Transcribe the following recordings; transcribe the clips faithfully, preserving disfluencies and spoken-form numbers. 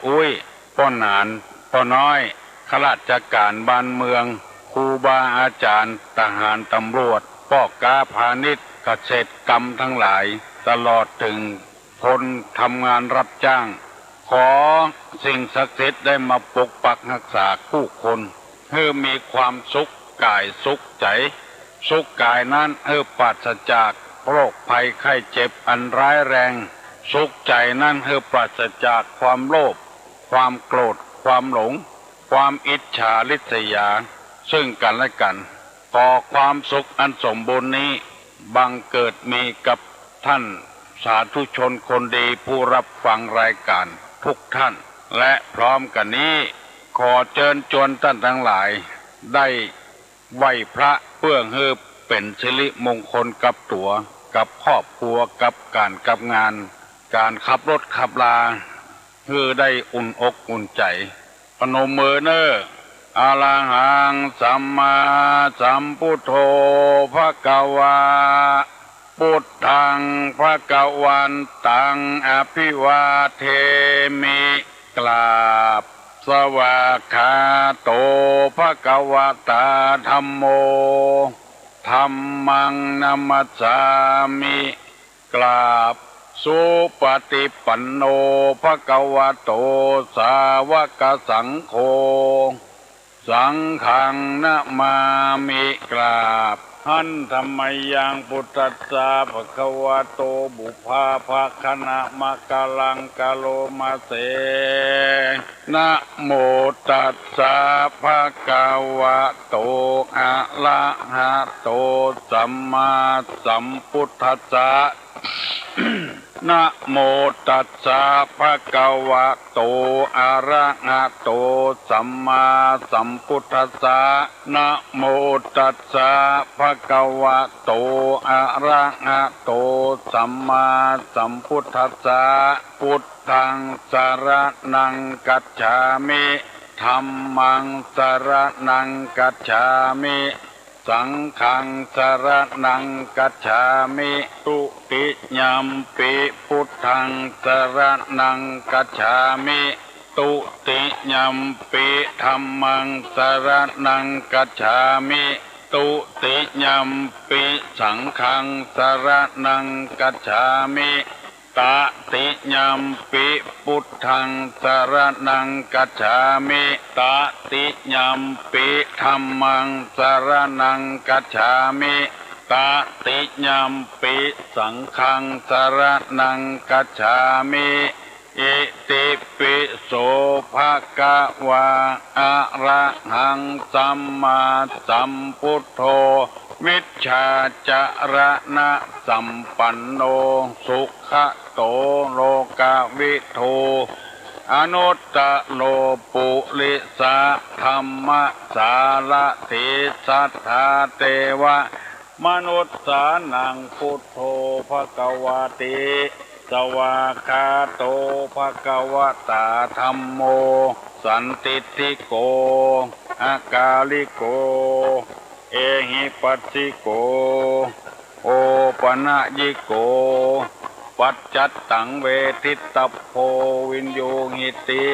ปุ้ย ป้อหนาน ป้อน้อย ข้าราชก๋านบ้านเมือง ครูบาอาจ๋ารย์ ทหาร ตำรวจ ป้อก๊าพาณิชย์ เกษตรกรรมทั้งหลาย ตลอดเถิงคนทำงานรับจ้าง ขอสิ่งศักดิ์สิทธิ์ได้มาปกปักฮักษากู้คน หื้อมีความสุขก๋ายสุขใจ๋ สุขก๋ายนั้นหื้อปราศจากโรคภัยไข้เจ็บอันร้ายแรง สุขใจ๋นั้นหื้อปราศจากความโลภ ความโกรธ ความหลง ความอิจฉาริษยา ซึ่งกั๋นและกั๋น ขอความสุขอันสมบูรณ์นี้ บังเกิดมีกับท่านสาธุชนคนดีผู้รับฟังรายก๋านทุกท่าน และพร้อมกั๋นนี้ ขอเจิญจวนต้านตังหลาย ได้ไหว้พระเปื้อหื้อเป๋นสิริมงคลกับตั๋ว กับครอบครัว กับก๋านกับงาน ก๋านขับรถขับรา หื้อได้อุ่นอกอุ่นใจ๋ ปนมมือเน่อ อะระหัง สัมมาสัมพุทโธ ภะคะวา ปุทธัง ภะคะวันตัง อะภิวาเทมิ กราบ สวากขาโต ภะคะวะตา ธัมโม ธัมมัง นะมัสสามิ กราบ สุปะติปันโน ภะคะวะโต สาวะกะสังโฆ สังฆัง นะมามิ กราบ หันธะ มะยัง พุทธัสสะ ภะคะวะโต ปุพพะภะคะนะมะกะลัง กะโรมะเส นะโมตัสสะ ภะคะวะโต อะระหะโต สัมมาสัมพุทธัสสะ นะโมตัสสะ ภะคะวะโต อะระหะโต สัมมาสัมพุทธัสสะ นะโมตัสสะ ภะคะวะโต อะระหะโต สัมมาสัมพุทธัสสะ พุทธัง สะระณัง กัจฉามิ ธัมมัง สะระณัง กัจฉามิ สังฆัง สะระณัง กัจฉามิ ตุติยัมปิ พุทธัง สะระณัง กัจฉามิ ตุติยัมปิ ธัมมัง สะระณัง กัจฉามิ ตุติยัมปิ สังฆัง สะระณัง กัจฉามิ ตะติยัมปิ พุทธัง สะระณัง กัจฉามิ ตะติยัมปิ ธัมมัง สะระณัง กัจฉามิ ตะติยัมปิ สังฆัง สะระณัง กัจฉามิ อิติปิโส ภะคะวา อะระหัง สัมมาสัมพุทโธ วิชชาจะระณะสัมปันโน สุขะโต โลกะวิทู อนุตตะโร ปุริสะธัมมะสารถี สัทธาเตวะ มนุสสานัง พุทโธ ภะคะวาติ สวากขาโต ภะคะวะตา ธัมโม สันทิฏฐิโก อะกาลิโก เอหิปัสสิโก โอปะนะยิโก ปัจจัตตัง เวทิตตัพโพ วินยูหิติ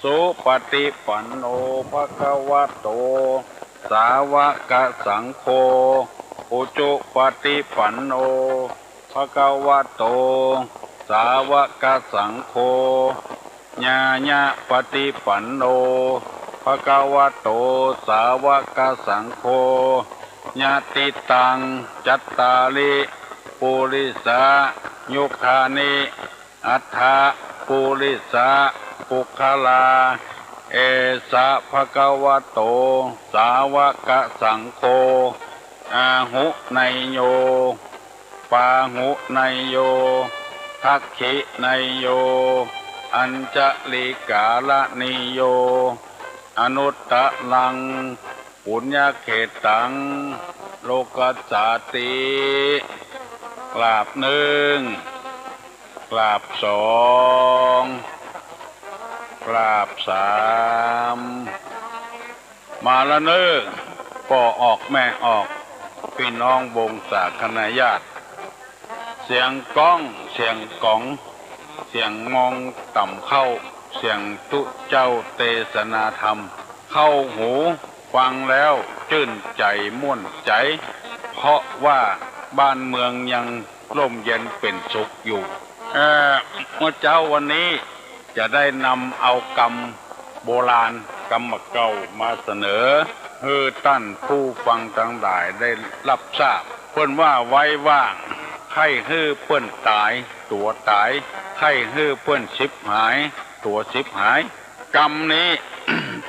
สุปะติปันโน ภะคะวะโต สาวะกะสังโฆ อุจุปะติปันโน ภะคะวะโต สาวะกะสังโฆ ญาญะปะติปันโน ภะคะวะโต สาวะกะสังโฆ ญาติตัง จัตตาริ ปุริสา ยุคานิ อัฏฐะ ปุริสะ ปุคคลา เอสะ ภะคะวะโต สาวะกะสังโฆ อาหุเนยโย ปาหุเนยโย ทักขิเนยโย อัญชลิกาละเนยโย อนุตตะรัง ปุญญะเขตตัง โลกัสสาติ กราบนึ่ง กราบสอง กราบสาม มาละเน่อ ป้อออกแม่ออก ปี้น้องวงศาคณาญาติ เสียงก๊อง เสียงก๋อง เสียงมองต่ำเข้า เสียงตุ๊เจ้าเตสนาธรรม เข้าหูฟังแล้วจื้นใจ๋ม่วนใจ๋ เพราะว่าบ้านเมืองยังร่มเย็นเป๋นสุขอยู่ เอ่อ เมื่อเจ๊าวันนี้จะได้นำเอากำโบราณ กำบ่าเก่ามาเสนอ หื้อต้านผู้ฟังตังหลายได้ฮับทราบ เปิ้นว่า ไว้ว่าง ใค่หื้อเปิ้นต๋ายตั๋วต๋าย ใค่หื้อเปิ้นฉิบหายตั๋วฉิบหาย กำนี้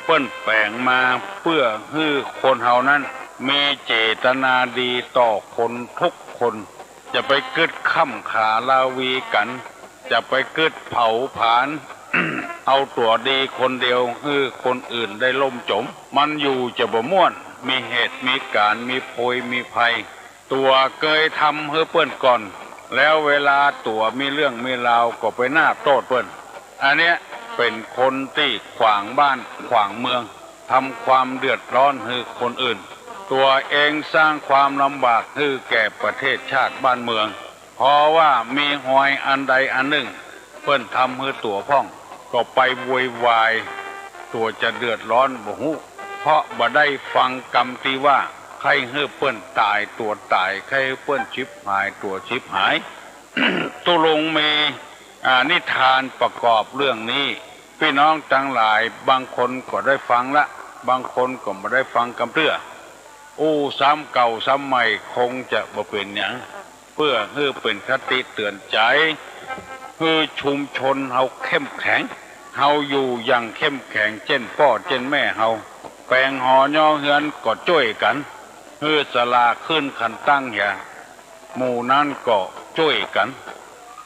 เปิ้นแป๋งมาเปื้อหื้อคนเฮานั้น มีเจตนาดีต่อคนกู้คน จะไปกึ๊ดค่ำขาราวีกั๋น จะไปกึ๊ดเผาผลาญ เอาตั๋วดีคนเดียว หื้อคนอื่นได้ล่มจ๋ม มันอยู่จะบ่ม่วน มีเหตุมีก๋ารณ์ มีโพยมีภัย ตั๋วเกยทำหื้อเปิ้นก่อน แล้วเวลาตั๋วมีเรื่องมีราวก็ไปหน้าโต้ษเปิ้น อันเนี้ยเป๋นคนตี้ขวางบ้านขวางเมือง ทำความเดือดร้อนหื้อคนอื่น ตั๋วเองสร้างความลำบากหื้อแก่ประเทศชาติบ้านเมือง เพราะว่ามีฮอยอันใดอันนึ่ง เปิ้นทำหื้อตั๋วพ่อง ก็ไปโวยวาย ตั๋วจะเดือดร้อนบ่ฮู้ เพราะบ่ได้ฟังกำตี้ว่า ใค่หื้อเปิ้นต๋ายตั๋วต๋าย ใค่หื้อเปิ้นฉิบหายตั๋วฉิบหาย ตุ๊ลุงมี อ่า นิทานประกอบเรื่องนี้ ปี้น้องตังหลายบางคนก็ได้ฟังละ บางคนก็บ่ได้ฟังกำเตื้อ อู้ซ้ำเก่าซ้ำใหม่คงจะบ่เป๋นหยัง เปื้อหื้อเป๋นคติเตื๋อนใจ๋ หื้อชุมชนเฮาเข้มแข็ง เฮาอยู่อย่างเข้มแข็ง เจ้นป้อเจ้นแม่เฮา แป๋งหอย่อเฮือนก็จ้วยกั๋น หื้อศาลาขึ้นขันตั้งเหีย หมู่นั้นก็จ้วยกั๋น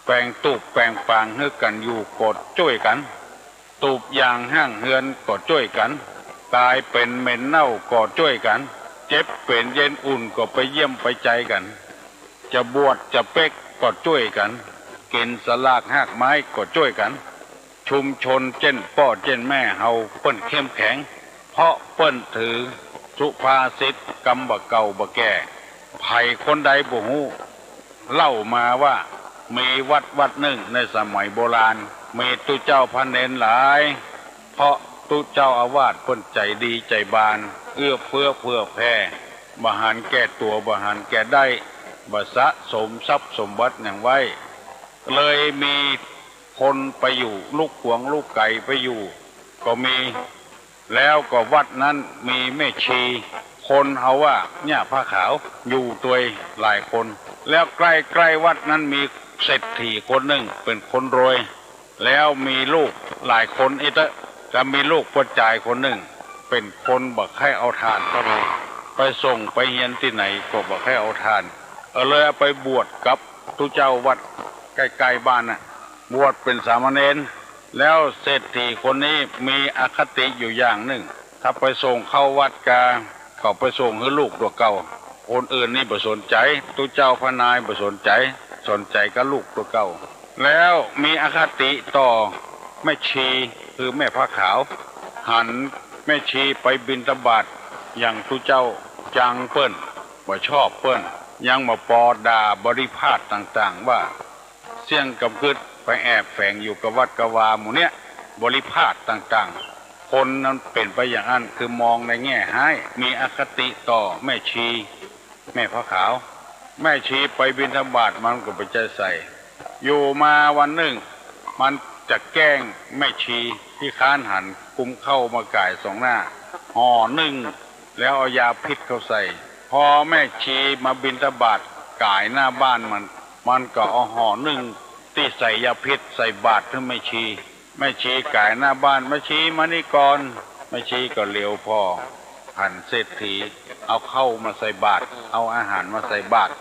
แป๋งตุ๊บแป๋งปางหื้อกั๋นอยู่ก็จ้วยกั๋น ตุ๊บยางห้างเฮือนก็จ้วยกั๋น ต๋ายเป๋นเหม็นเน่าก็จ้วยกั๋น เจ็บเป๋นเย็นอุ่นก็ไปเยี่ยมไปใจ๋กั๋น จะบวชจะเป๊กก็จ้วยกั๋น กิ๋นสลากฮากไม้ก็จ้วยกั๋น ชุมชนเจ้นป้อเจ้นแม่เฮาเปิ้นเข้มแข็ง เพราะเปิ้นถือสุภาษิตกำบ่าเก่าบ่าแก่ ใผคนใดบ่ฮู้ เล่ามาว่ามีวัดวัดนึ่งในสมัยโบราณ มีตุ๊เจ้าพระเณรหลาย เพราะตุ๊เจ้าอาวาสเปิ้นใจ๋ดีใจ๋บาน เอื้อเฟื้อเผื่อแผ่ บ่หันแก่ตั๋ว บ่หันแก่ได้ บ่สะสมทรัพย์สมบัติหยังไว้ เลยมีคนไปอยู่ ลุกขวางลุกไก๋ไปอยู่ก็มี แล้วก็วัดนั้นมีแม่ชี คนเฮาว่าย่าผ้าขาว อยู่ตวยหลายคน แล้วใก้ๆ วัดนั้นมีเศรษฐีคนนึ่งเป๋นคนรวย แล้วมีลูกหลายคนอี้เต๊อะ ก็มีลูกป้อจายคนนึ่งเป๋นคนบ่ใค่เอาต้านเต้าใด ไปส่งไปเฮียนตี้ไหนก็บ่ใค่เอาต้าน เออ เลยเอาไปบวชกับตุ๊เจ้าวัดใก้ๆ บ้านน่ะ บวชเป๋นสามเณร แล้วเศรษฐีคนนี้มีอคติอยู่อย่างนึ่ง ถ้าไปส่งเข้าวัดกา ก็ไปส่งหื้อลูกตั๋วเก่า คนอื่นนี่บ่สนใจ๋ ตุ๊เจ้าพระนายบ่สนใจ๋ สนใจ๋กับลูกตั๋วเก่า แล้วมีอคติต่อแม่ชี คือแม่ผ้าขาว หันแม่ชีไปบิณฑบาต อย่างตุ๊เจ้าจังเปิ้น บ่ชอบเปิ้น ยังบ่ปอด่าบริพาสต่างๆ ว่า เสี้ยงกำกึ๊ดไปแอบแฝงอยู่กับวัดกับวาหมู่เนี้ย บริพาสต่างๆ คนนั้นเป๋นไปอย่างอั้น คือมองในแง่ฮ้าย มีอคติต่อแม่ชี แม่ผ้าขาว แม่ชีไปบิณฑบาตมันก็บ่ใจ้ใส่ อยู่มาวันนึ่ง มันจะแกล้งแม่ชีขี้ค้านหันกุมข้าวมาก๋ายสองหน้า ห่อนึ่ง แล้วเอายาพิษเข้าใส่ พอแม่ชีมาบิณฑบาตก๋ายหน้าบ้านมัน มันก็เอาห่อนึ่งตี้ใส่ยาพิษใส่บาตรหื้อแม่ชี แม่ชีก๋ายหน้าบ้าน แม่ชีมานี่ก่อน แม่ชีก็เหลียวผ่อ หันเศรษฐีเอาข้าวมาใส่บาตร เอาอาหารมาใส่บาตร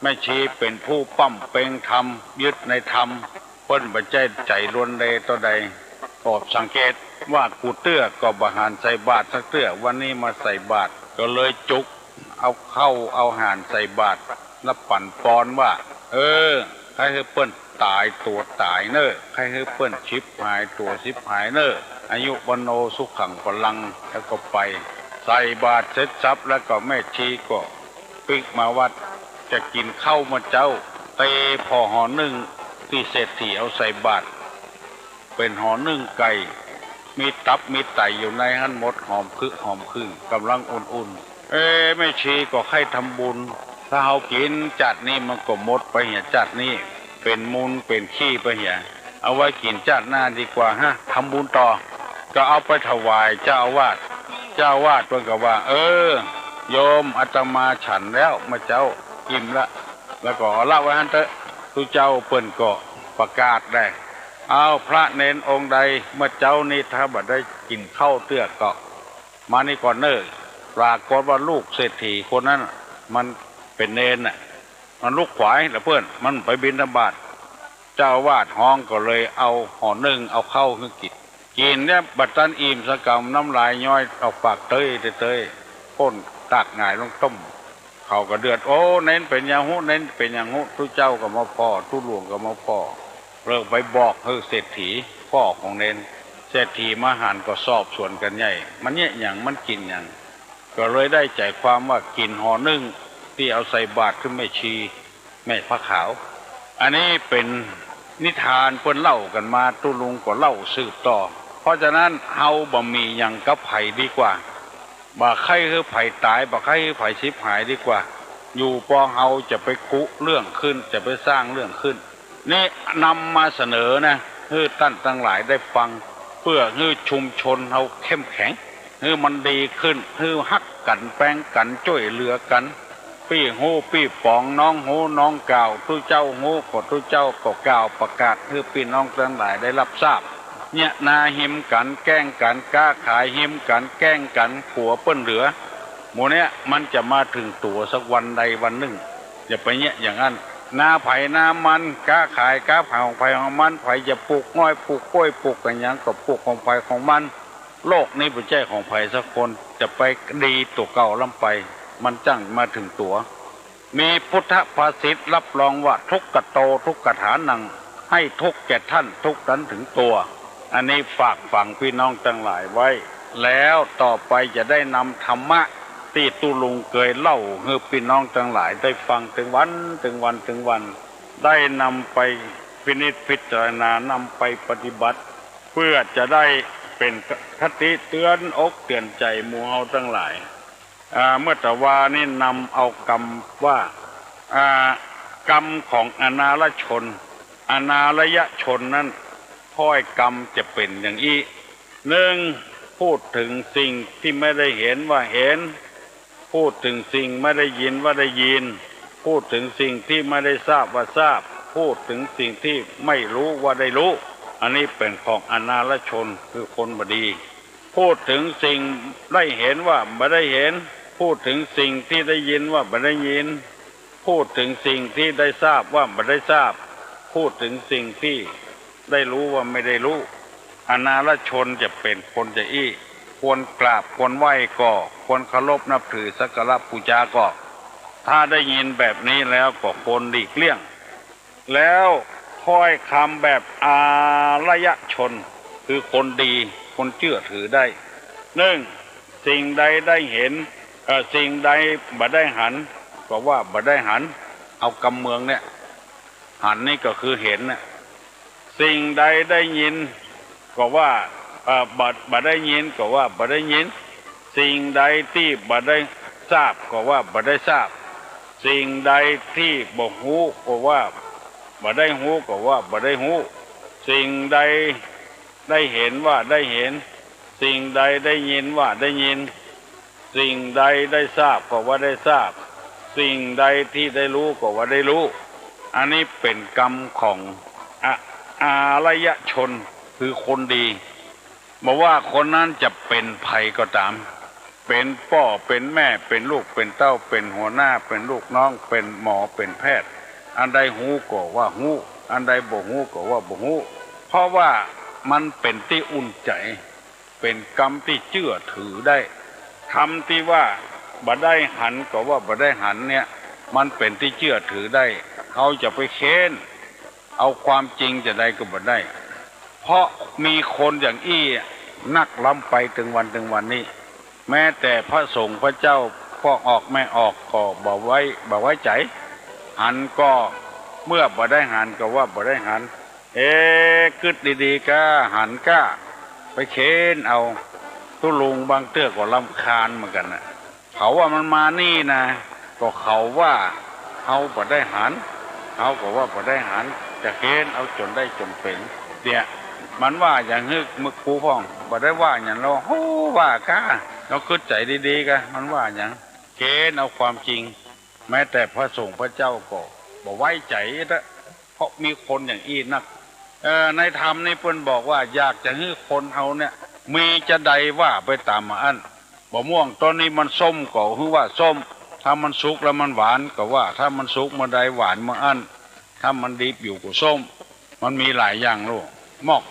แม่ชีเป๋นผู้ป้ำเป๊งธรรม ยึดในธรรม เปิ้นบ่ใจ้ใจ๋ลวนเลเต้าใด ก็สังเกตว่ากู้เตื้อก็บ่หันใส่บาตรสักเตื้อ วันนี้มาใส่บาตร ก็เลยจุกเอาข้าวเอาอาหารใส่บาตร แล้วปั๋นปอนว่า เออ ใค่หื้อเปิ้นต๋ายตั๋วต๋ายเน่อ ใค่หื้อเปิ้นฉิบหายตั๋วฉิบหายเน่อ อายุวัณโณสุขังพลัง แล้วก็ไป ใส่บาตรเสร็จสับแล้วก็แม่ชีก็ปิ๊กมาวัด จะกิ๋นข้าวเมื่อเจ๊า เตผ่อห่อนึ่งตี้เศรษฐีเอาใส่บาตร ป๋นห่อนึ่งไก่ มีตับมีไตอยู่ในหั้นหมด หอมขึ หอมขึ้น ก่ำลังอุ่นๆ เอ๊ะ แม่ชีก็ใค่ทำบุญ ถ้าเฮากิ๋นจาตินี้มันก็หมดไปเหีย จาตินี้ เป๋นมูลเป๋นขี้ไปเหีย เอาไว้กิ๋นจาติหน้าดีกว่าฮะ ทำบุญต่อ ก็เอาไปถวายเจ้าอาวาส เจ้าอาวาสเปิ้นก็ว่า เออ โยม อาตมาฉันแล้ว เมื่อเจ๊าอิ่มละ แล้วก็เอาละไว้หั้นเต๊อะ ตุ๊เจ้าเปิ้นก็ประกาศได้ เอาพระเณรองค์ใดเมื่อเจ๊านี้ถ้าบ่ได้กิ๋นข้าวเตื้อก็มานี่ก่อนเน่อ ปรากฏว่าลูกเศรษฐีคนนั้นมันเป๋นเณรน่ะ มันลุกขวายละเปิ้น มันไปบิณฑบาต เจ้าอาวาสฮ้องก็เลยเอาห่อนึ่งเอาข้าวหื้อกิ๋น กิ๋นเนี่ยบ่ตันอิ่มสักกำ น้ำลายย้อยออกปากเต๊ยเต๊ย ก้นตากหงายลงต้ม เขาก็เดือด โอ้ เณรเป๋นอย่างฮู้ เณรเป๋นอย่างฮู้ ตุ๊เจ้าก็มาผ่อ ตุ๊หลวงก็มาผ่อ เลยไปบอกหื้อเศรษฐี ป้อของเณร เศรษฐีมาหันก็สอบสวนกั๋นใหญ่ มันเยียะหยัง มันกิ๋นหยัง ก็เลยได้ใจ๋ความว่ากิ๋นห่อนึ่งตี้เอาใส่บาตรหื้อแม่ชี แม่ผ้าขาว อันนี้เป๋นนิทานเปิ้นเล่ากั๋นมา ตุ๊ลุงก็เล่าสืบต่อ เพราะฉะนั้นเฮาบ่มีหยังกับใผดีกว่า บ่ใค่หื้อใผต๋าย บ่ใค่หื้อใผฉิบหายดีกว่า อยู่ปองเฮาจะไปกุเรื่องขึ้น จะไปสร้างเรื่องขึ้น นี่นำมาเสนอนะ หื้อต้านตังหลายได้ฟัง เปื้อหื้อชุมชนเฮาเข้มแข็ง หื้อมันดีขึ้น หื้อฮักกั๋น แปงกั๋น จ้วยเหลือกั๋น ปี้ฮู้ปี้ป๋อง น้องฮู้น้องกล่าว ตุ๊เจ้าฮู้ก็ตุ๊เจ้าก็กล่าวประกาศหื้อปี้น้องตังหลายได้ฮับทราบ เยียะนาฮิมกั๋น แก้งกั๋น ก๊าขายฮิมกั๋น แก้งกั๋น กั๋วเปิ้นเหลือ หมู่เนี้ยมันจะมาเถิงตั๋วสักวันใดวันนึ่ง อย่าไปเยียะอย่างนั้น นาใผนามัน ก๊าขายก๊าของใผของมัน ใผจะปลูกอ้อยปลูกกล้วยปลูกอะหยังก็ปลูกของใผของมัน โลกนี้บ่ใจ้ของใผสักคน จะไปดีตั๋วเก่าล้ำไป มันจั้งมาเถิงตั๋ว มีพุทธภาษิตรับรองว่า ทุกขโต ทุกขฐานัง ให้ทุกข์แก่ท่านทุกข์นั้นถึงตัว อันนี้ฝากฝังพี่น้องตังหลายไว้ แล้วต่อไปจะได้นำธรรมะตี้ตุ๊ลุงเกยเล่าหื้อพี่น้องตังหลายได้ฟังเถิงวัน เถิงวัน เถิงวัน ได้นำไปพินิจพิจารณา นำไปปฏิบัติ เปื้อจะได้เป๋นคติเตือนอกเตือนใจ๋หมู่เฮาตังหลาย อ่า เมื่อตะวานี้นำเอากำว่า อ่า กำของอนารชน อนารยชนนั้น ถ้อยกำจะเป๋นอย่างอี้ นึ่ง พูดเถิงสิ่งตี้ไม่ได้เห็นว่าเห็น พูดเถิงสิ่งไม่ได้ยินว่าได้ยิน พูดเถิงสิ่งตี้ไม่ได้ทราบว่าทราบ พูดเถิงสิ่งตี้ไม่ฮู้ว่าได้ฮู้ อันนี้เป๋นของอนารชน คือคนบ่ดี พูดเถิงสิ่งได้เห็นว่าบ่ได้เห็น พูดเถิงสิ่งตี้ได้ยินว่าบ่ได้ยิน พูดเถิงสิ่งตี้ได้ทราบว่าบ่ได้ทราบ พูดเถิงสิ่งตี้ได้ฮู้ว่าไม่ได้ฮู้ อนารชนจะเป๋นคนจะอี้ ควรกราบควรไหว้ก็ ควรเคารพนับถือสักการะปู๋จาก็ ถ้าได้ยินแบบนี้แล้วก็ควรหลีกเลี่ยง แล้วถ้อยกำแบบอารยชน คือคนดี คนเจื้อถือได้ นึ่ง สิ่งใดได้เห็น เอ่อ สิ่งใดบ่ได้หัน ก็ว่าบ่ได้หัน เอากำเมืองเนี่ย หันนี่ก็คือเห็นน่ะ สิ่งใดได้ยิน ก็ว่า เอ่อ บ่ บ่ได้ยิน ก็ว่าบ่ได้ยิน สิ่งใดตี้บ่ได้ทราบ ก็ว่าบ่ได้ทราบ สิ่งใดตี้บ่ฮู้ ก็ว่าบ่ได้ฮู้ ก็ว่าบ่ได้ฮู้ สิ่งใดได้เห็นว่าได้เห็น สิ่งใดได้ยินว่าได้ยิน สิ่งใดได้ทราบก็ว่าได้ทราบ สิ่งใดตี้ได้ฮู้ก็ว่าได้ฮู้ อันนี้เป๋นกำของ อะ อารยชน คือคนดี บ่ว่าคนนั้นจะเป๋นใผก็ต๋าม เป๋นป้อ เป๋นแม่ เป๋นลูก เป๋นเต้า เป๋นหัวหน้า เป๋นลูกน้อง เป๋นหมอ เป๋นแพทย์ อันใดฮู้ก็ว่าฮู้ อันใดบ่ฮู้ก็ว่าบ่ฮู้ เพราะว่ามันเป๋นตี้อุ่นใจ๋ เป๋นกำตี้เจื้อถือได้ กำตี้ว่าบ่ได้หันก็ว่าบ่ได้หันเนี่ย มันเป๋นตี้เจื้อถือได้ เฮาจะไปเค้นเอาความจริงจะใดก็บ่ได้ เพราะมีคนอย่างอี้นักล้ำไปเถิงวันเถิงวันนี้ แม้แต่พระสงฆ์พระเจ้า พ่อออกแม่ออกก็บ่ไว้ บ่ไว้ใจ๋ หันก็เมื่อบ่ได้หันก็ว่าบ่ได้หัน เอ๊ะ กึ๊ดดีๆ ก้า หันก้า ไปเค้นเอา ตุ๊ลุงบางเตื้อก็รำคาญเหมือนกั๋นน่ะ เขาว่ามันมานี่นะ ก็เขาว่าเฮาบ่ได้หัน เฮาก็ว่าบ่ได้หัน จะเค้นเอาจ๋นได้จ๋นเป๋น เนี่ย มันว่าหยังหื้อมึกกูพ่อง บ่ได้ว่าหยังลอ ฮู้ว่าก้า ลองกึ๊ดใจ๋ดีๆ ก้า มันว่าหยัง เค้นเอาความจริง แม้แต่พระสงฆ์พระเจ้าก็บ่ไว้ใจ๋เต๊อะ เพราะมีคนอย่างอี้นัก เอ่อ ในธรรมนี่เปิ้นบอกว่าอยากจะหื้อคนเฮาเนี่ย มีจาใดว่าไปต๋ามอั้น บ่ม่วงต้นนี้มันส้มก็หื้อว่าส้ม ถ้ามันสุกแล้วมันหวานก็ว่า ถ้ามันสุกเมื่อใดหวานเมื่ออั้น ถ้ามันดิบอยู่ก็ส้ม มันมีหลายอย่างลูก มอก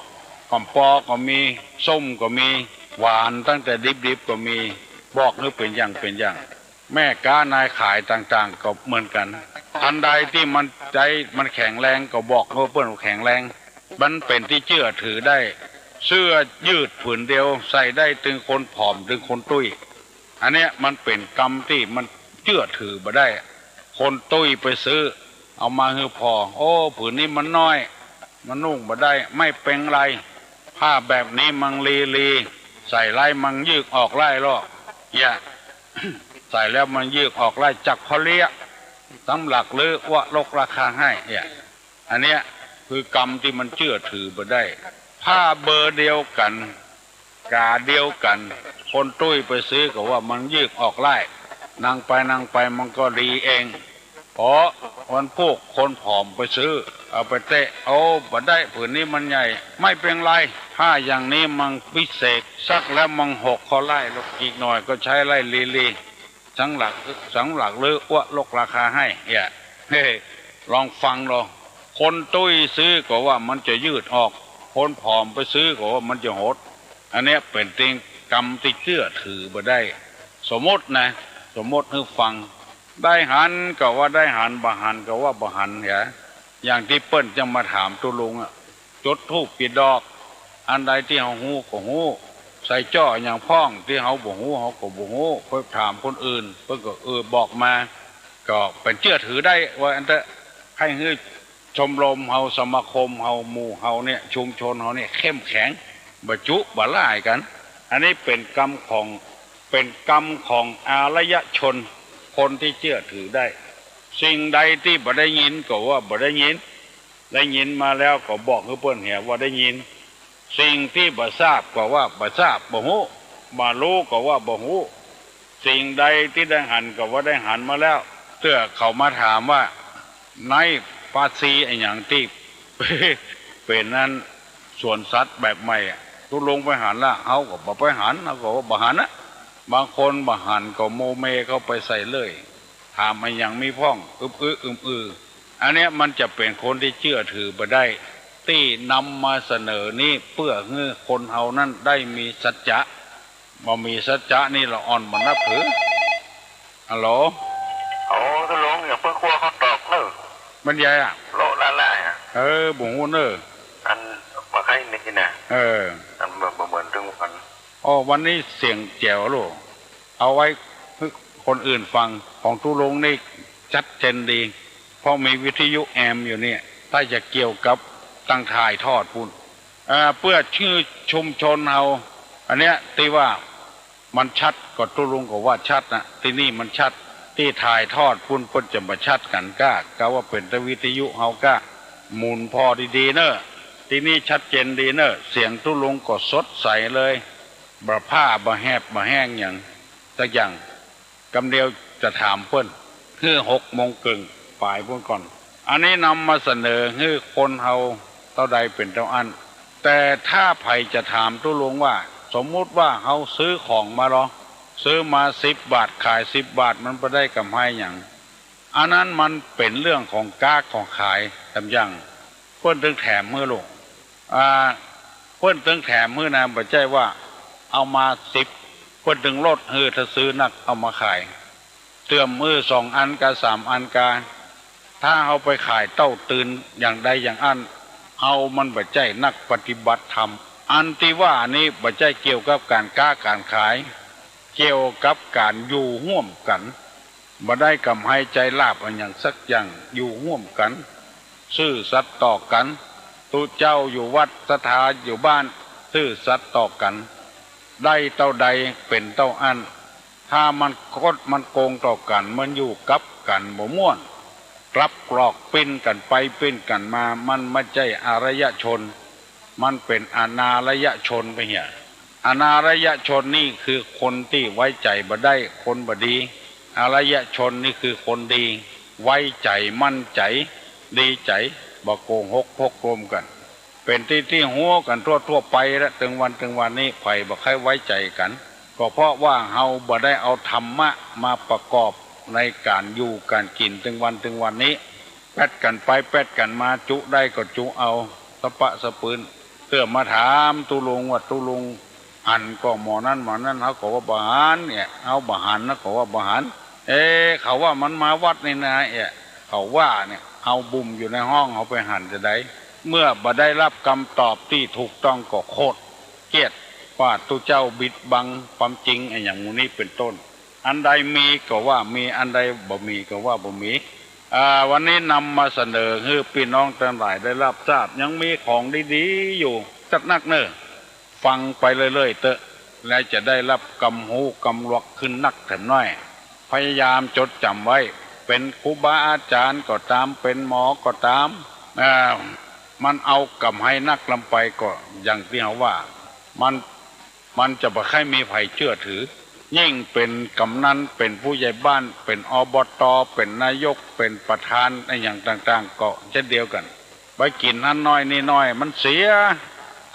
ก๋ำปอก็มี ส้มก็มี หวานตั้งแต่ดิบๆ ก็มี บอกหื้อเป๋นอย่างเป๋นอย่าง แม่ก๊านายขายต่างๆ ก็เหมือนกั๋น อันใดตี้มันใจ๊มันแข็งแรงก็บอกหื้อเปิ้นว่าแข็งแรง มันเป๋นตี้เจื้อถือได้ เสื้อยืดผืนเดียวใส่ได้ตึงคนผอมตึงคนตุ้ย อันเนี้ยมันเป๋นกำตี้มันเจื้อถือบ่ได้ คนตุ้ยไปซื้อ เอามาหื้อผ่อ โอ้ ผืนนี้มันน้อย มันนุ่งบ่ได้ ไม่เป๋นไร ผ้าแบบนี้มันลีๆ ใส่ไล้มันยืกออกไล้ลอ เยียะ ใส่แล้วมันยืกออกไล้จักผ่อเลี้ย สำหลักลืออั้วลดราคาหื้อ เยียะ อันเนี้ยคือกำตี้มันเจื้อถือบ่ได้ ผ้าเบอร์เดียวกั๋น ก๋าเดียวกั๋น คนตุ้ยไปซื้อก็ว่ามันยืกออกไล้ นั่งไปนั่งไปมันก็ดีเอง พอวันพูกคนผอมไปซื้อ เอาไปเต๊ะ โอ้ บ่ได้ ผืนนี้มันใหญ่ ไม่เป๋นไร ผ้าอย่างนี้มันวิเศษ ซักแล้วมันหกผ่อไล้ อีกหน่อยก็ใจ๊ไล้ลีๆ สำหลัก สำหลักลืออั้วลดราคาหื้อ เยียะ เฮ้ ลองฟังลอ คนตุ้ยซื้อก็ว่ามันจะยืดออก คนผอมไปซื้อก็ว่ามันจะหด อันเนี้ยเป๋นตี้กำตี้เจื้อถือบ่ได้ สมมุตินะ สมมุติหื้อฟัง ได้หันก็ว่าได้หัน บ่หันก็ว่าบ่หัน เยียะ อย่างตี้เปิ้นจั้งมาถามตุ๊ลุงอะ จุดธูปกี่ดอก อันใดตี้เฮาฮู้ก็ฮู้ ใส่จ้ออะหยังพ่อง ตี้เฮาบ่ฮู้เฮาก็บ่ฮู้ ไปถามคนอื่น เปิ้นก็ เออ บอกมา ก็เป๋นเจื้อถือได้ ว่าอั้นเต๊อะ ใค่หื้อชมรมเฮา สมาคมเฮา หมู่เฮาเนี่ย ชุมชนเฮาเนี่ยเข้มแข็ง บ่จุบ่ล่ายกั๋น อันนี้เป๋นกำของ เป๋นกำของอารยชน คนตี้เจื้อถือได้ สิ่งใดตี้บ่ได้ยินก็ว่าบ่ได้ยิน ได้ยินมาแล้วก็บอกหื้อเปิ้นเหียว่าได้ยิน สิ่งตี้บ่ทราบก็ว่าบ่ทราบ บ่ฮู้ บ่ฮู้ก็ว่าบ่ฮู้ สิ่งใดตี้ได้หันก็ว่าได้หันมาแล้ว เตื้อเขามาถามว่า ในปาซีอะหยังตี้ เป๋นอันสวนสัตว์แบบใหม่อะ ตุ๊ลุงไปหันละ เฮาก็บ่ไปหัน เฮาก็ว่าบ่หันอะ บางคนบ่หันก็โมเมเข้าไปใส่เลย ถามอะหยังมีพ่อง อึบอื้ออึมอือ อันเนี้ยมันจะเป๋นคนตี้เจื้อถือบ่ได้ ตี้นำมาเสนอนี้เปื้อหื้อคนเฮานั้นได้มีสัจจะ บ่มีสัจจะนี่ละอ่อนบ่นับถือ ฮัลโหล โอ้ ตุ๊ลุง อย่าเปิ้งกลัวเขาตอกเน่อ บรรยายอะ โละละล่ายอะ เออ บ่ฮู้เน่อ อันบ่ใค่นี่นะ เออ อันบ่ บ่เหมือนตึงวัน อ้อ วันนี้เสียงแจ๋วลูก เอาไว้หื้อคนอื่นฟัง ของตุ๊ลุงนี่ชัดเจนดี เพราะมีวิทยุแอมอยู่เนี่ย ถ้าจะเกี่ยวกับตังถ่ายทอดปู้น เอ่อ เปื้อหื้อชุมชนเฮา อันเนี้ยตี้ว่ามันชัด ก็ตุ๊ลุงก็ว่าชัดนะ ตี้นี่มันชัด ตี้ถ่ายทอดปู้นเปิ้นจะบ่ชัดกั๋นก้า กาว่าเป๋นแต่วิทยุเฮาก้า หมุนผ่อดีๆ เน่อ ตี้นี่ชัดเจนดีเน่อ เสียงตุ๊ลุงก็สดใสเลย บ่พร่าบ่แหบบ่แห้งหยังสักอย่าง กำเดียวจะถามเปิ้น หื้อหกโมงเกิ่งป๋ายปู้นก่อน อันนี้นำมาเสนอหื้อคนเฮาเต้าใดเป๋นเต้าอั้น แต่ถ้าใผจะถามตุ๊ลุงว่า สมมุติว่าเฮาซื้อของมาลอ ซื้อมาสิบบาท ขายสิบบาท มันบ่ได้ก๋ำไรหยัง อันนั้นมันเป๋นเรื่องของก๊าของขาย ต๋ามอย่าง เปิ้นตึงแถมหื้อลูก อ่า เปิ้นตึงแถมหื้อนะ บ่ใจ้ว่าเอามาสิบ เปิ้นตึงลดหื้อ ถ้าซื้อนักเอามาขาย เติมหื้อสองอันกาสามอันกา ถ้าเฮาไปขายเต้าตื่นอย่างใดอย่างอั้น เฮามันบ่ใจ้นักปฏิบัติธรรม อันตี้ว่านี้บ่ใจ้เกี่ยวกับก๋านก๊าก๋านขาย เกี่ยวกับก๋านอยู่ฮ่วมกั๋น บ่ได้ก๋ำไรใจ๊ลาภอะหยังสักอย่าง อยู่ฮ่วมกั๋น ซื่อสัตย์ต่อกั๋น ตุ๊เจ้าอยู่วัด ศรัทธาอยู่บ้าน ซื่อสัตย์ต่อกั๋น ได้เต้าใดเป๋นเต้าอั้น ถ้ามันคดมันโกงต่อกั๋น มันอยู่กับกั๋นบ่ม่วน กลับกรอกปิ้นกั๋นไปปิ้นกั๋นมา มันบ่ใจ้อริยชน มันเป๋นอนริยชนไปเหีย อนริยชนนี่คือคนตี้ไว้ใจ๋บ่ได้ คนบ่ดี อริยชนนี่คือคนดี ไว้ใจ๋ มั่นใจ๋ ดีใจ๋ บ่โกหกพกลมกั๋น เป๋นตี้ตี้ฮู้กั๋นทั่วๆ ไปละ ตึงวันตึงวันนี้ ใผบ่ใค่ไว้ใจ๋กั๋น ก็เพราะว่าเฮาบ่ได้เอาธรรมะมาประกอบในก๋านอยู่ก๋านกิ๋น ตึงวันตึงวันนี้ แป๊ดกั๋นไปแป๊ดกั๋นมา จุได้ก็จุเอา สะปะสะปืน เตื้อมาถามตุ๊ลุงว่า ตุ๊ลุงหันก่อหมอนั้นหมอนั้น เฮาก็ว่าบ่หันเนี่ย เฮาบ่หัน เฮาก็ว่าบ่หัน เอ๊ะ เขาว่ามันมาวัดนี่นา เอ๊ะ เขาว่าเนี่ย เฮาบุ่มอยู่ในห้อง เฮาไปหันจาใด เมื่อบ่ได้ฮับกำตอบตี้ถูกต้องก็โขดเคี้ยนว่าตุ๊เจ้าบิดบังความจริง อะหยังหมู่นี้เป๋นต้น อันใดมีก็ว่ามี อันใดบ่มีก็ว่าบ่มี อ่า วันนี้นำมาเสนอหื้อปี้น้องตังหลายได้ฮับทราบ ยังมีของดีๆ อยู่จัดนักเน่อ ฟังไปเรื่อยๆ เต๊อะ แล้วจะได้ฮับกำฮู้กำลวกขึ้นนักแถมน้อย พยายามจดจ๋ำไว้ เป๋นครูบาอาจ๋ารย์ก็ต๋าม เป๋นหมอก็ต๋าม อ่า มันเอากำไฮนักลำไปก็อย่างตี้เฮาว่า มัน มันจะบ่ใค่มีใผเจื้อถือ ยิ่งเป๋นก๋ำนัน เป๋นผู้ใหญ่บ้าน เป๋น อบต. เป๋นนายก เป๋นประธาน อะหยังต่างๆ ก็เจ้นเดียวกั๋น ไปกิ๋นหั้นน้อยนี่น้อย มันเสีย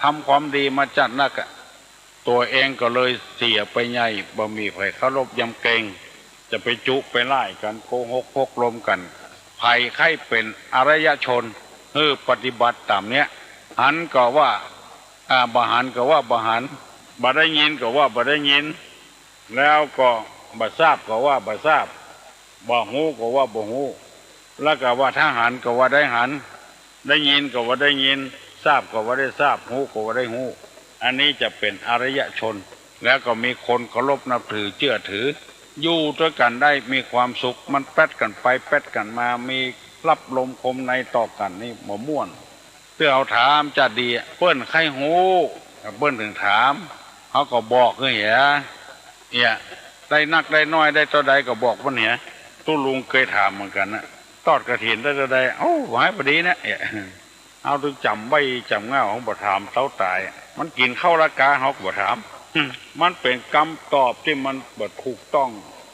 ทำความดีมาจัดนักอะ ตั๋วเองก็เลยเสียไปใหญ่ บ่มีใผเคารพยำเกรง จะไปจุไปล่ายกั๋น โกหกพกลมกั๋น ใผใค่เป๋นอริยชน หื้อปฏิบัติต๋ามเนี้ย หันก็ว่า อ่า บ่หันก็ว่าบ่หัน บ่ได้ยินก็ว่าบ่ได้ยิน แล้วก็บ่ทราบก็ว่าบ่ทราบ บ่ฮู้ก็ว่าบ่ฮู้ แล้วก็ว่าถ้าหันก็ว่าได้หัน ได้ยินก็ว่าได้ยิน ทราบก็ว่าได้ทราบ ฮู้ก็ว่าได้ฮู้ อันนี้จะเป๋นอริยชน แล้วก็มีคนเคารพนับถือเจื้อถือ อยู่ตวยกั๋นได้มีความสุข มันแป๊ดกั๋นไปแป๊ดกั๋นมา มีฮับลมคมในต่อกั๋นนี่บ่ม่วน เตื้อเฮาถามจะดี เปิ้นใค่ฮู้ เปิ้นเถิงถาม เฮาก็บอกหื้อเหีย เนี่ย ได้นักได้น้อยได้เต้าใดก็บอกเปิ้นเหีย ตุ๊ลุงเกยถามเหมือนกั๋นนะ ตอดกฐินได้เต้าใด เอ้า หายพอดีเนี่ย เนี่ย เฮาตึงจ๋ำไว้จ๋ำเง่า เฮาบ่ถามเต้าต๋าย มันกิ๋นข้าวละกา เฮาก็บ่ถาม มันเป๋นกำตอบตี้มันบ่ถูกต้อง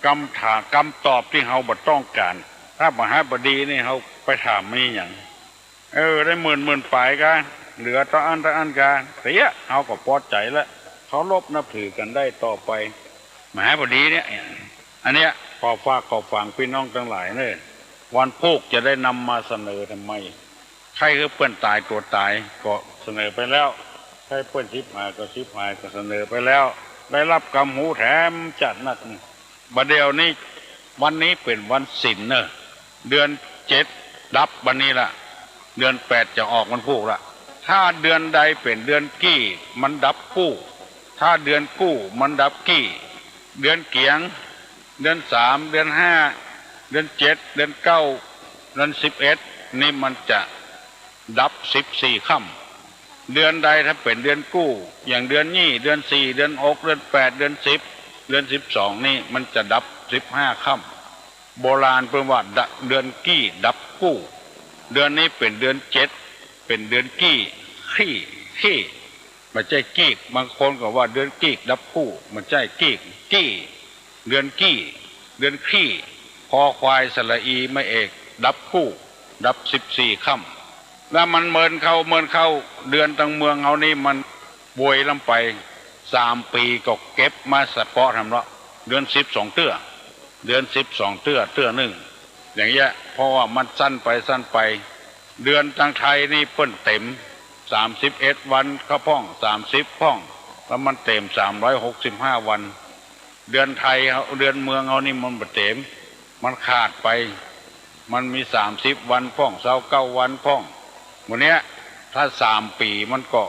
กำถาม กำตอบตี้เฮาบ่ต้องก๋าน ถ้าบ่หายพอดีนี่ เฮาไปถามมันอะหยัง เออ ได้หมื่นหมื่นป๋ายกา เหลือเต้าอั้นเต้าอั้นกา เสีย เฮาก็ปอใจ๋ละ เคารพนับถือกั๋นได้ต่อไป บ่หายพอดีเนี่ย อันเนี้ย ขอฝากขอฝังปี้น้องตังหลายเน่อ วันพูกจะได้นำมาเสนอทำไม ใค่หื้อเปิ้นต๋ายตั๋วต๋ายก็เสนอไปแล้ว ใค่เปิ้นฉิบหายก็ฉิบหายก็เสนอไปแล้ว ได้ฮับกำฮู้แถมจัดนัก บ่าเดี่ยวนี้ วันนี้เป๋นวันศีลเน่อ เดือนเจ็ดดับวันนี้ละ เดือนแปดจะออกวันพูกละ ถ้าเดือนใดเป๋นเดือนกี้ มันดับกู้ ถ้าเดือนกู้ มันดับกี้ เดือนเกี๋ยง เดือนสาม เดือนห้า เดือนเจ็ด เดือนเก้า เดือนสิบเอ็ด นี่มันจะดับสิบสี่ค่ำ เดือนใดถ้าเป๋นเดือนกู้ อย่างเดือนนี้ เดือนสี่ เดือนหก เดือนแปด เดือนสิบ เดือนสิบสองนี่มันจะดับสิบห้าค่ำ โบราณเปิ้นว่าดะ เดือนกี้ดับกู้ เดือนนี้เป๋นเดือนเจ็ด เป๋นเดือนกี้ ขี้ ขี้ บ่ใจ้กีก บางคนก็ว่าเดือนกีกดับกู้ บ่ใจ้กีก กี้ เดือนกี้ เดือนขี้ คอควายสระอีไม้เอก ดับกู้ ดับสิบสี่ค่ำ แล้วมันเมินเข้า เมินเข้า เดือนตังเมืองเฮานี่มันบวยล้ำไป สามปี๋ก็เก็บมาสะเปาะแถมเลาะ เดือนสิบสองเตื้อ เดือนสิบสองเตื้อ เตื้อนึ่ง อย่างเงี้ย เพราะว่ามันสั้นไปสั้นไป เดือนตังไทยนี่เปิ้นเต๋ม สามสิบเอ็ดวันก็พ่อง สามสิบพ่อง แล้วมันเต๋ม สามร้อยหกสิบห้าวัน เดือนไทยเฮา เดือนเมืองเฮานี่มันบ่เต๋ม มันขาดไป มันมีสามสิบวันพ่อง ซาวเก้าวันพ่อง หมู่เนี้ย ถ้าสามปี๋มันก็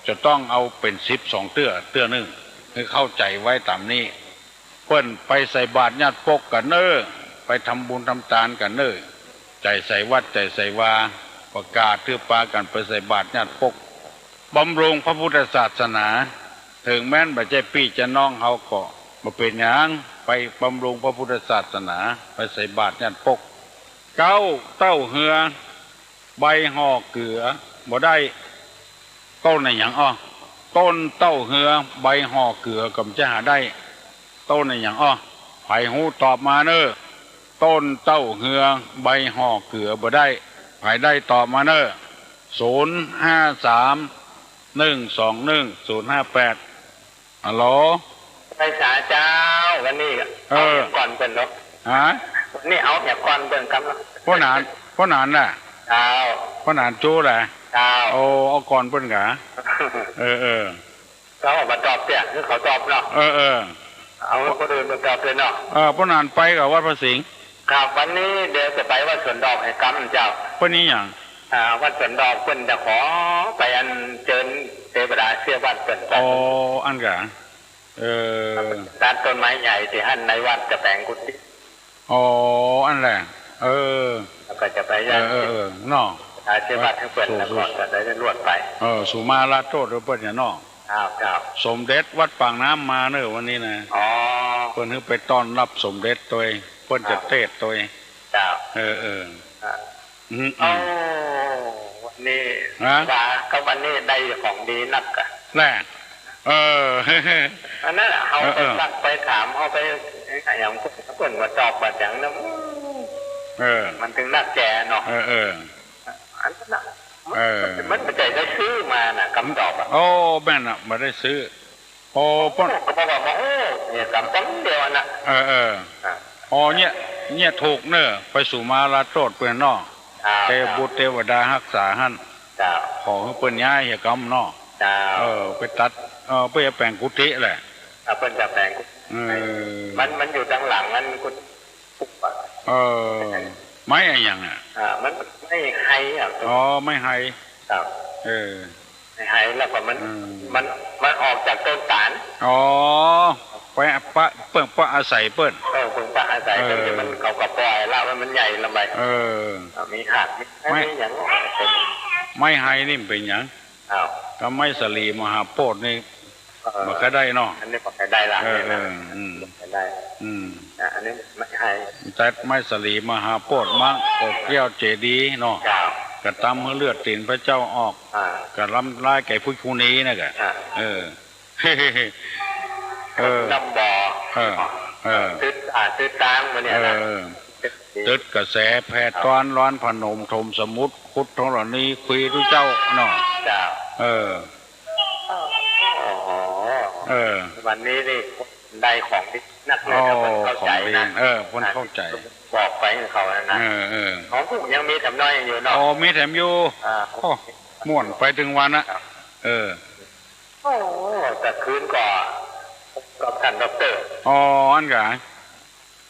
จะต้องเอาเป๋นสิบสองเตื้อ เตื้อนึ่ง หื้อเข้าใจ๋ไว้ต๋ามนี้ เปิ้นไปใส่บาตรญาติปกกั๋นเน่อ ไปทำบุญทำตานกั๋นเน่อ ใจ๋ใส่วัดใจ๋ใส่วา ประกาศหื้อปากั๋นไปใส่บาตรญาติปก บำรุงพระพุทธศาสนา เถิงแม้นบ่ใจ้ปี้ใจ้น้องเฮาก็บ่เป๋นหยัง ไปบำรุงพระพุทธศาสนา ไปใส่บาตรญาติปก เก๊า เต้าเฮือ ใบห่อเกือ บ่ได้ ต้นอะหยังอ้อ ต้นเต้าเฮือ ใบห่อเกือ ก็บ่ใจ้หาได้ ต้นอะหยังอ้อ ใผฮู้ตอบมาเน่อ ต้นเต้าเฮือ ใบห่อเกือ บ่ได้ ใผได้ตอบมาเน่อ ศูนย์ห้าสาม หนึ่งสองหนึ่ง ศูนย์ห้าแปด ฮัลโหล ไปสาเจ้า วันนี้ เออ เอาก่อนเปิ้นเนาะ ฮะ วันนี้เอาแหมก่อนเปิ้นกำเนาะ ป้อหนาน ป้อหนานน่ะ เจ้า ป้อหนานจู้แหละ เจ้า โอ้ เอาก่อนเปิ้นกา เออ เออ เขาเอามาตอบเตี้ย คือเขาตอบเนาะ เออ เออ เอาคนอื่นมาตอบเลยเนาะ เออ ป้อหนานไปกับวัดพระสิงห์ ครับ วันนี้เดี๋ยวจะไปวัดสวนดอกแหมกำเจ้า เปิ้นมีหยัง อ่า วัดสวนดอกเปิ้นจะขอไปอัญเจิญเตวดาเสี้ยวัดเปิ้น อ๋อ อันกา เออ ตัดต้นไม้ใหญ่ตี้หั้นในวัดจะแป๋งกุฏิ อ๋อ อันแหละ เออ แล้วก็จะไป เออ เออ เออ เนาะ หาเสี้ยวัดหื้อเปิ้น แล้วก็จะได้ลวดไป เออ สุมาลาโต้ษหื้อเปิ้นเนี่ยเนาะ ครับ ครับ สมเด็จวัดปากน้ำมาเน่อวันนี้นะ อ๋อ เปิ้นหื้อไปต้อนรับสมเด็จตวย เปิ้นจะเตสน์ตวย ครับ เออ เออ อ่า อืม อืม โอ้ วันนี้ ฮะ ว่าก็วันนี้ได้ของดีนักอะ แหละ เออ อันนั้นน่ะ เฮา เออ ไป เออ ซักไปถาม เฮาไปอะหยัง เปิ้น เปิ้นบ่ตอบบ่หยังนะ อืม เออ มันเถิงนักแก่เนาะ เออ เออ อันนั้นน่ะ เออ มันบ่ใจ้ได้ซื้อมาน่ะ กำตอบอะ โอ้ แม่นน่ะ บ่ได้ซื้อ โอ้ ป้อ ก็บอกว่า โอ้ เนี่ย กำตั้งเดียวน่ะ เออ เออ อ่ะ อ๋อ เนี่ย เนี่ยถูกเน่อ ไปสุมาลาโต้ษเปิ้นเนาะ ครับ เตวบุตรเตวดาฮักษาหั้น ครับ ขอหื้อเปิ้นย้ายเหียกำเนาะ ครับ เออ ไปตัด เออ เปิ้นจะแป๋งกุฏิแหละ อ่ะ เปิ้นจะแป๋งกุฏิ เออ มัน มันอยู่ตางหลังนั้นกุฏิ เออ ไม้อะหยังอะ อ่า มันไม้ไฮอะ อ๋อ ไม้ไฮ ครับ เออ ไม้ไฮแล้วก็มัน อืม มัน มันออกจากต้นตาล อ๋อ ไปปะ เปิ้นปะอาศัยเปิ้น เออ เปิ้นปะอาศัยเปิ้น เออ มัน เขาก็ปล่อยละ มัน มันใหญ่ละไป เออ อ่า มีหาก มี ไม้ มีหยัง ไม้ไฮนี่มันเป๋นหยัง อ้าว ถ้าไม้สาลีมหาโพธิ์นี่ เออ บ่ใค่ได้เนาะ อันนี้บ่ใค่ได้ละ เออ เนี่ยนะ เออ อืม บ่ใค่ได้ อืม อ่ะ อันนี้ไม้ไฮ ตัดไม้สาลีมหาโพธิ์ มะกอกแก้วเจดีย์เนาะ ครับ กระตำหื้อเลือดตี๋นพระเจ้าออก อ่า กระทำร้ายแก่ภิกขุณีนั่นกะ อ่า เออ เออ น้ำบ่อ เออ เออ ตึ๊ด อ่า ตึ๊ดตางมาเนี่ยนะ เออ ตึ๊ดกระแสแผ่ต้อน ร้อนผนม ถมสมุทร ขุดธรณี คุยตุ๊เจ้าเนาะ เจ้า เออ อ๋อ เออ วันนี้นี่ได้ของดีนักเลย โอ้ ถ้าเปิ้นเข้าใจ๋นะ ของดี เออ เปิ้นเข้าใจ๋ บอกไปหื้อเขานะ เออ เออ ของผมยังมีแถมน้อยอยู่เนาะ อ๋อ มีแถมอยู่ อ่า โอ้ ม่วนไปตึงวันอะ ครับ เออ โอ้ แต่คืนก็ ก็ท่านด็อกเตอร์ อ๋อ อันกะ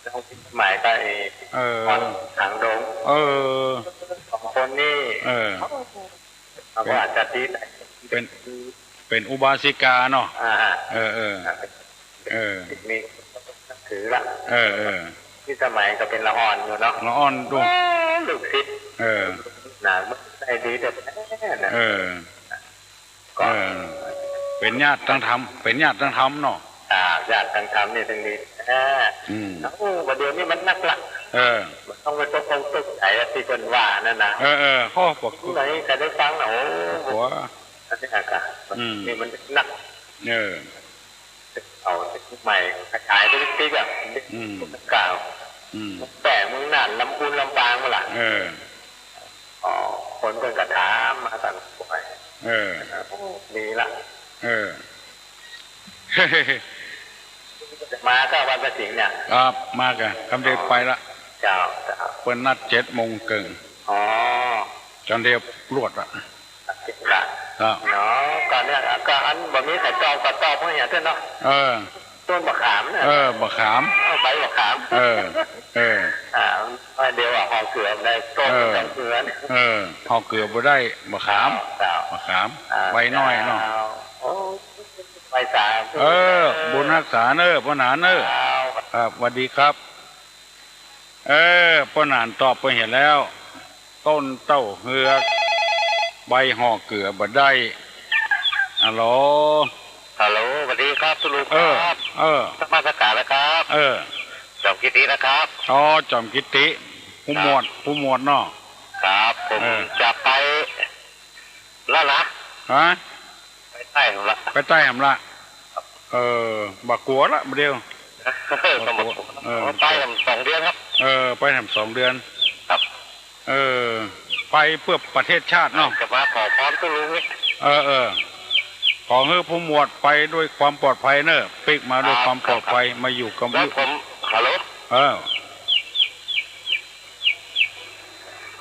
แล้วหมายก็ไอ้ เออ หางดง เออ สองคนนี่ เออ เขาก็อาจจะดี เป๋น เป๋นอุบาสิกาเนาะ อ่า เออ เออ อ่า เออ มีนับถือละ เออ เออ ตี้สมัยก็เป๋นละอ่อนอยู่เนาะ ละอ่อนดู โอ้ ลูกศิษย์ เออ น่ะ มันได้ดีแท้ๆ นะ เออ ก็ เออ เป๋นญาติตังธรรม เป๋นญาติตังธรรมเนาะ อ่า ญาติตังธรรมนี่เถิงดีแท้ อืม โอ้ บ่าเดี่ยวนี้มันนักละ เออ บ่ต้องไปตกอกตกใจ๋ตี้เปิ้นว่านั่นนะ เออ เออ โอ้ บ่ ผู้ใดก็ได้ฟังนะ โอ้ บ่ อันนี้อากาศ อืม นี่มันนัก เออ เอาใหม่ขยายไปติ๊กๆ อ่ะ อืม กล่าว อืม แป๋เมืองน่าน ลำพูน ลำปางมาล่ะ เออ อ๋อ คนเปิ้นก็ถามมาตังบ่อย เออ โอ้ ดีละ เออ มาก็วันพระสิงห์เนี่ย ครับ มาก็กำเดียวไปละ เจ้า เจ้า เปิ้นนัดเจ็ดโมงเกิ่ง อ๋อ กำเดียวลวดละ ละ ครับ เนาะ ก็เนี่ย ก็อันบ่มีใผตอบก็ตอบเฮาเหียเตื้อเนาะ เออ ต้นบ่าขามเนี่ย เออ บ่าขาม เออ ใบบ่าขาม เออ เออ อ่า เดี๋ยวว่าห่อเกือบ่ได้ ต้น เออ เกือ เออ ห่อเกือบ่ได้ บ่าขาม ครับ บ่าขาม อ่า ใบน้อยเนาะ เจ้า โอ้ ไหว้สาธุ เออ บุญฮักษาเน้อ ป้อหนานเน้อ ครับ ครับ สวัสดีครับ เออ ป้อหนานตอบไปเหียแล้ว ต้นเต้าเฮือก ใบห่อเกือบ่ได้ ฮัลโหล ฮัลโหล สวัสดีครับ ตุ๊ลุง เออ ครับ เออ นมัสก๋านนะครับ เออ จ๋อมกิตตินะครับ อ๋อ จ๋อมกิตติ ผู้หมวด ครับ ผู้หมวดเนาะ ครับ ผม เออ จะไปแล้วนะ ฮะ ไปใต้หำละ ไปใต้หำละ เออ บ่กั๋วละ บ่าเดี่ยว ก็บ่กั๋ว เออ ไปแหมสองเดือนครับ เออ ไปแหมสองเดือน ครับ เออ ไปเพื่อประเทศชาติเนาะ จะมาขอพรตุ๊ลุงนี่ เออ เออ ขอหื้อผู้หมวดไปด้วยความปลอดภัยเน่อ ปิ๊กมาด้วยความปลอดภัย ครับ ครับ มาอยู่กับ แล้วผม ฮัลโหล เออ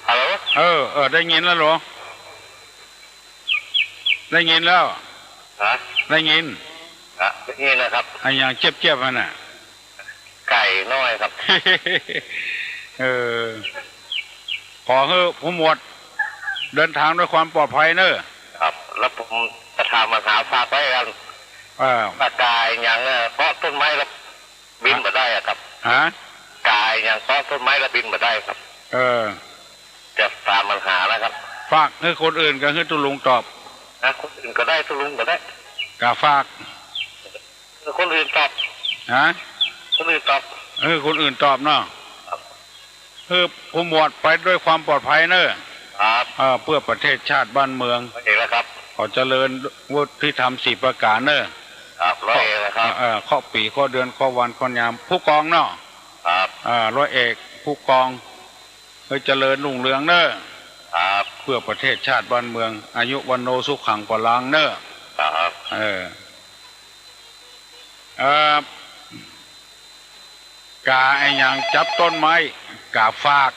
ฮัลโหล เออ เออ ได้ยินแล้วเหรอ ได้ยินแล้ว ฮะ ได้ยิน ฮะ ได้ยินแล้วครับ อะหยังเจี๊ยบๆ หั้นน่ะ ไก่น้อยครับ เออ ขอหื้อผู้หมวดเดินทางด้วยความปลอดภัยเน่อ ครับ แล้วผมจะถามปัญหาฝากไว้กัน เออ ว่ากาอะหยังเนี่ย เกาะต้นไม้แล้วบินบ่ได้อะครับ ฮะ กาอะหยังเกาะต้นไม้แล้วบินบ่ได้ครับ เออ จะถามปัญหานะครับ ฝากหื้อคนอื่นกับหื้อตุ๊ลุงตอบ นะ คนอื่นก็ได้ ตุ๊ลุงก็ได้ กาฝาก เออ คนอื่นตอบ ฮะ คนอื่นตอบ เออ คนอื่นตอบเนาะ ครับ หื้อผู้หมวดไปด้วยความปลอดภัยเน่อ ครับ เออ เพื่อประเทศชาติบ้านเมือง ร้อยเอกแล้วครับ ขอเจริญวุฒิธรรมสี่ประก๋านเน่อ ครับ ร้อยเอกแล้วครับ เออ เออ เคาะปี๋ เคาะเดือน เคาะวัน เคาะยาม ผู้กองเนาะ ครับ เออ ร้อยเอก ผู้กอง หื้อเจริญรุ่งเรืองเน่อ ครับ เพื่อประเทศชาติบ้านเมือง อายุวัณโณสุขังพลังเน่อ ครับ เออ เออ กาอะหยังจับต้นไม้ กาฝาก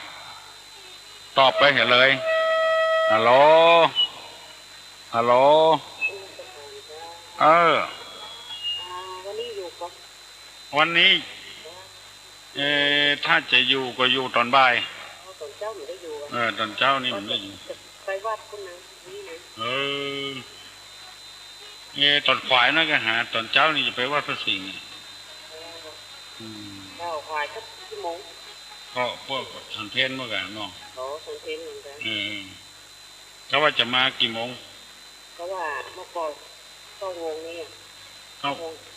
ตอบไปเหียเลย ฮัลโหล ฮัลโหล เออ วันนี้ เออ ถ้าจะอยู่ก็อยู่ต๋อนบ่าย อ๋อ ต๋อนเจ๊าบ่ได้อยู่ เออ ต๋อนเจ๊านี่บ่ได้อยู่ ไปวัดพุ้นนะ นี่นะ เออ เออ ต๋อนขวายนั่นก็หา ต๋อนเจ๊านี่จะไปวัดพระสิงห์อะ อืม เจ๊าขวายสักกี่โมง ก็พวกฉันเพลเมื่อกี้เนาะ อ๋อ ฉันเพลเหมือนกั๋น เออ เออ ก็ว่าจะมากี่โมง ก็ว่าเมื่อก่อนเก้าโมงนี่อะ เก้า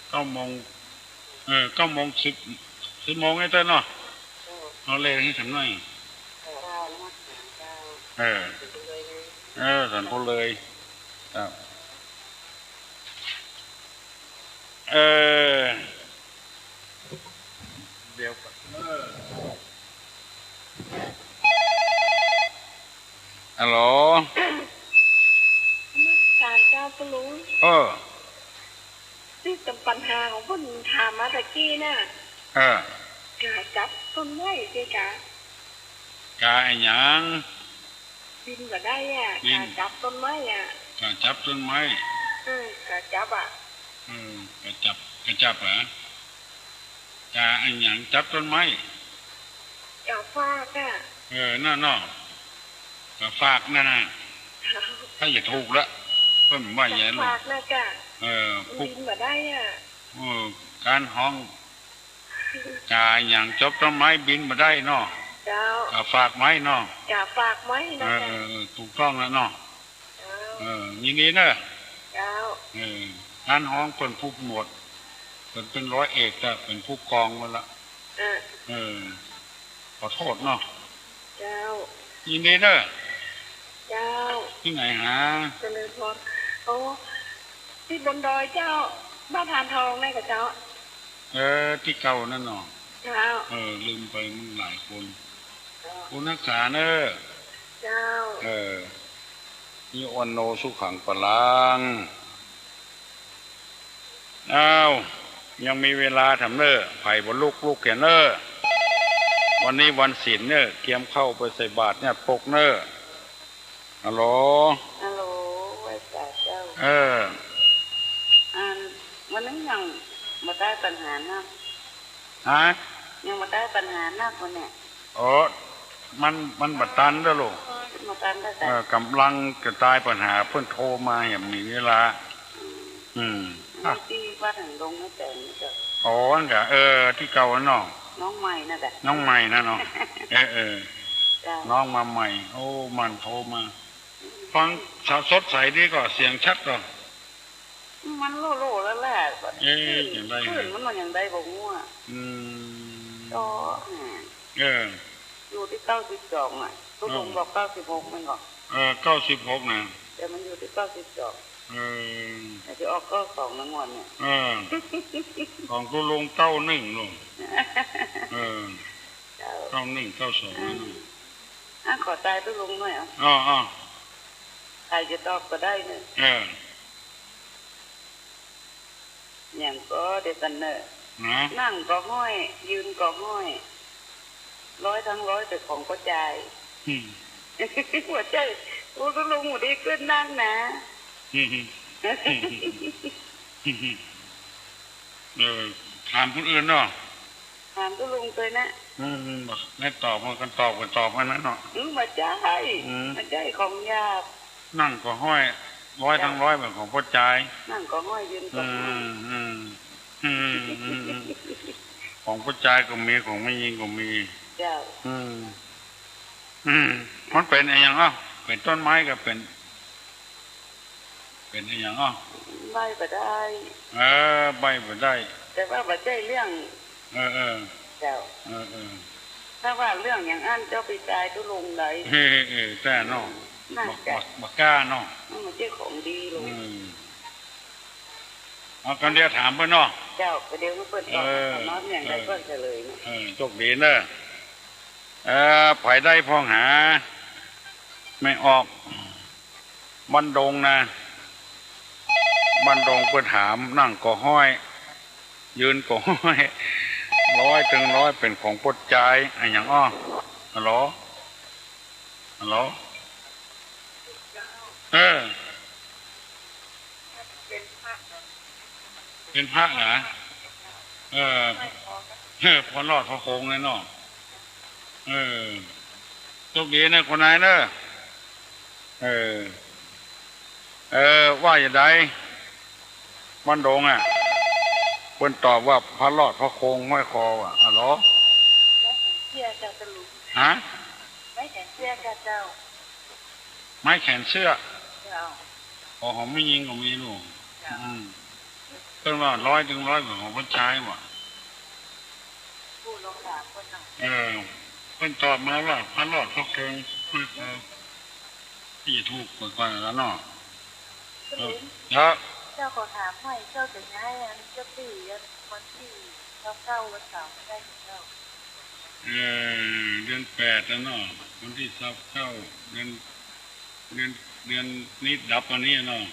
เก้าโมง เก้าโมง เออ เก้าโมง สิบ สิบโมงไอ้เต้ยเนาะ เออ เอาเลขหื้อฉันหน่อย เออ เออ เออ สันโพธิ์เลย ครับ เออ เดี๋ยวก่อน เออ ฮัลโหล นมัสก๋านเจ้าตุ๊ลุง เออ ตี้ต๋ามปัญหาของเปิ้นถามมาตะกี้น่ะ เออ กาจับต้นไม้เจ๊กา กาอะหยัง บินบ่ได้อะ บิน กาจับต้นไม้อะ กาจับต้นไม้ เออ กาจับอะ เออ กาจับ กาจับอะ กาอะหยังจับต้นไม้ กาฝากอะ เออ นั่นเนาะ กาฝากนั่นน่ะ ถ้าจะถูกละ เปิ้นว่าอย่างนั้น กาฝากน่ะจ้ะ เออ มันบินบ่ได้อะ เออ การฮ้อง กาอะหยังจับต้นไม้บินบ่ได้เนาะ เจ้า กาฝากไม้เนาะ กาฝากไม้เนาะ เออ เจ้า เออ เออ ถูกต้องแล้วเนาะ เจ้า เออ ยินดีเน่อ เจ้า เออ การฮ้องเปิ้นผู้หมวด เปิ้นเป๋นร้อยเอก แต่เป๋นผู้กองมาละ เออ เออ ขอโทษเนาะ เจ้า ยินดีเน่อ เจ้า ตี้ไหนหา เจริญพร โอ้ ตี้บนดอยเจ้า บ้านพานทองนั่นก่อเจ้า เออ ตี้เก่านั่นเนาะ เจ้า เออ ลืมไป มันหลายคน เจ้า บุญฮักษาเน่อ เจ้า เออ อายุวัณโณสุขังพลัง อ้าว ยังมีเวลาถามเน่อ ใผบ่ลุก ลุกเหียเน่อ วันนี้วันศีลเน่อ เกียมข้าวไปใส่บาตรญาติปกเน่อ ฮัลโหล ฮัลโหล ไหว้สาเจ้า เออ อัน วันนี้ยังบ่ได้ปัญหานัก ฮะ ยังบ่ได้ปัญหานักวันเนี่ย อ๋อ มัน มันบ่ตันแล้วลูก บ่ตันแล้วจ้ะ เออ ก่ำลังจะตายปัญหา เปิ้นโทรมา ยังมีเวลา อืม อืม อันนี้ตี้วัดหางดงนะ แต่นี่ก็ อ๋อ นั่นกะ เออ ตี้เก่านั่นเนาะ น้องใหม่น่ะจ้ะ น้องใหม่น่ะเนาะ เออ เออ น้องมาใหม่ โอ้ มันโทรมา ฟังสดใสดีก่อ เสียงชัดก่อ มันโล่ๆ แล้วแหละ เอ๊ะ คลื่น อย่างใด คลื่นมันว่าอย่างใดบ่ฮู้อะ อืม ก็ เออ อยู่ตี้เก้าสิบสองอะ ตุ๊ลุง เออ บอกเก้าสิบหกแม่นก่อ เออ เก้าสิบหกนะ แต่มันอยู่ตี้เก้าสิบสอง เออ แต่จะออกเก้าสองนะงวดเนี่ย เออ ของตุ๊ลุงเก้าหนึ่งลูก เออ เก้า เก้าหนึ่ง เก้าสอง อืม อ่ะ ขอตายตุ๊ลุงหน่อยอ่ะ อ้อ อ้อ ใครจะตอบก็ได้เนี่ย เออ อย่างก็เดียวกันเนอะ นะ นั่งก็ห้อย ยืนก็ห้อย ร้อยทั้งร้อยแต่ของป้อจาย อืม หัวใจ๋ โอ้ ตุ๊ลุงหมู่ดีขึ้นนักนะ อืม อืม เออ ถามคนอื่นเนาะ ถามตุ๊ลุงเลยนะ อืม อืม บอกให้ตอบมัน กันตอบ กันตอบมันนั้นเนาะ อืม บ่ใจ้ อืม บ่ใจ้ของหยาบ นั่งก็ห้อย ร้อยทั้งร้อยเหมือนของป้อจาย นั่งก็ห้อย ยืนก็ห้อย อืม อืม อืม อืม อืม อืม ของป้อจายก็มี ของแม่ญิงก็มี เจ้า อืม อืม มันเป๋นอะหยังอ่ะ เป๋นต้นไม้ก็เป๋น เป๋นอะหยังอ้อ ใบ้บ่ได้ เออ ใบ้บ่ได้ แต่ว่าบ่ใจ้เรื่อง เออ เออ เจ้า เออ เออ ถ้าว่าเรื่องอย่างอั้นเจ้าไปตายตุ๊ลุงได้ เออ เออ แต่เนาะ น่า บ่ จะ บ่ บ่กล้าเนาะ มันบ่ใจ้ของดีเลย อืม เอา กันเดียวถามเปิ้นเนาะ เจ้า ก็เดี๋ยวเปิ้นตอบ เออ ถามเนาะ อย่างใด เออ เปิ้นเฉลยเนาะ เออ โจคดีเนอะ เออ ใผได้พ่องหา แม่ออก บ้านดงนะ บ้านดงเปิ้นถาม นั่งก็ห้อย ยืนก็ห้อย ร้อยตึงร้อยเป๋นของป้อจาย อะหยังอ้อ ฮัลโหล ฮัลโหล เออ เป๋นพระเหรอ เออ เออ พระรอดพระโคงเลยเนาะ เออ โจคดีเนอะ คนนายเนอะ เออ เออ ว่าอย่างใด บ้านดงอะ เปิ้นตอบว่าพระรอดพระโคงห้อยคอว่ะ อะหรอ ไม้แขวนเสื้อเจ้าตะลุง ฮะ ไม้แขวนเสื้อเจ้า ไม้แขวนเสื้อ เจ้า อ๋อ ของแม่ญิงก็มีลูก เจ้า อืม เปิ้นว่าร้อยตึงร้อยเหมือนของป้อจายว่ะ ผู้ลงสามคนน่ะ เออ เปิ้นตอบมาว่าพระรอดพระโคงห้อยคอ ตี้จะถูกกว่าๆ แล้วเนาะ เออ เจ้า เจ้าขอถามหน่อย เจ้าจะย้ายอันเจ้าตี้อันวันตี้ซาวเก้าวันเสาร์ได้บ่เจ้า เออ เดือนแปดแล้วเนาะ วันตี้ซาวเก้า เดือน เดือน เดือนนี้ดับวันนี้เนาะ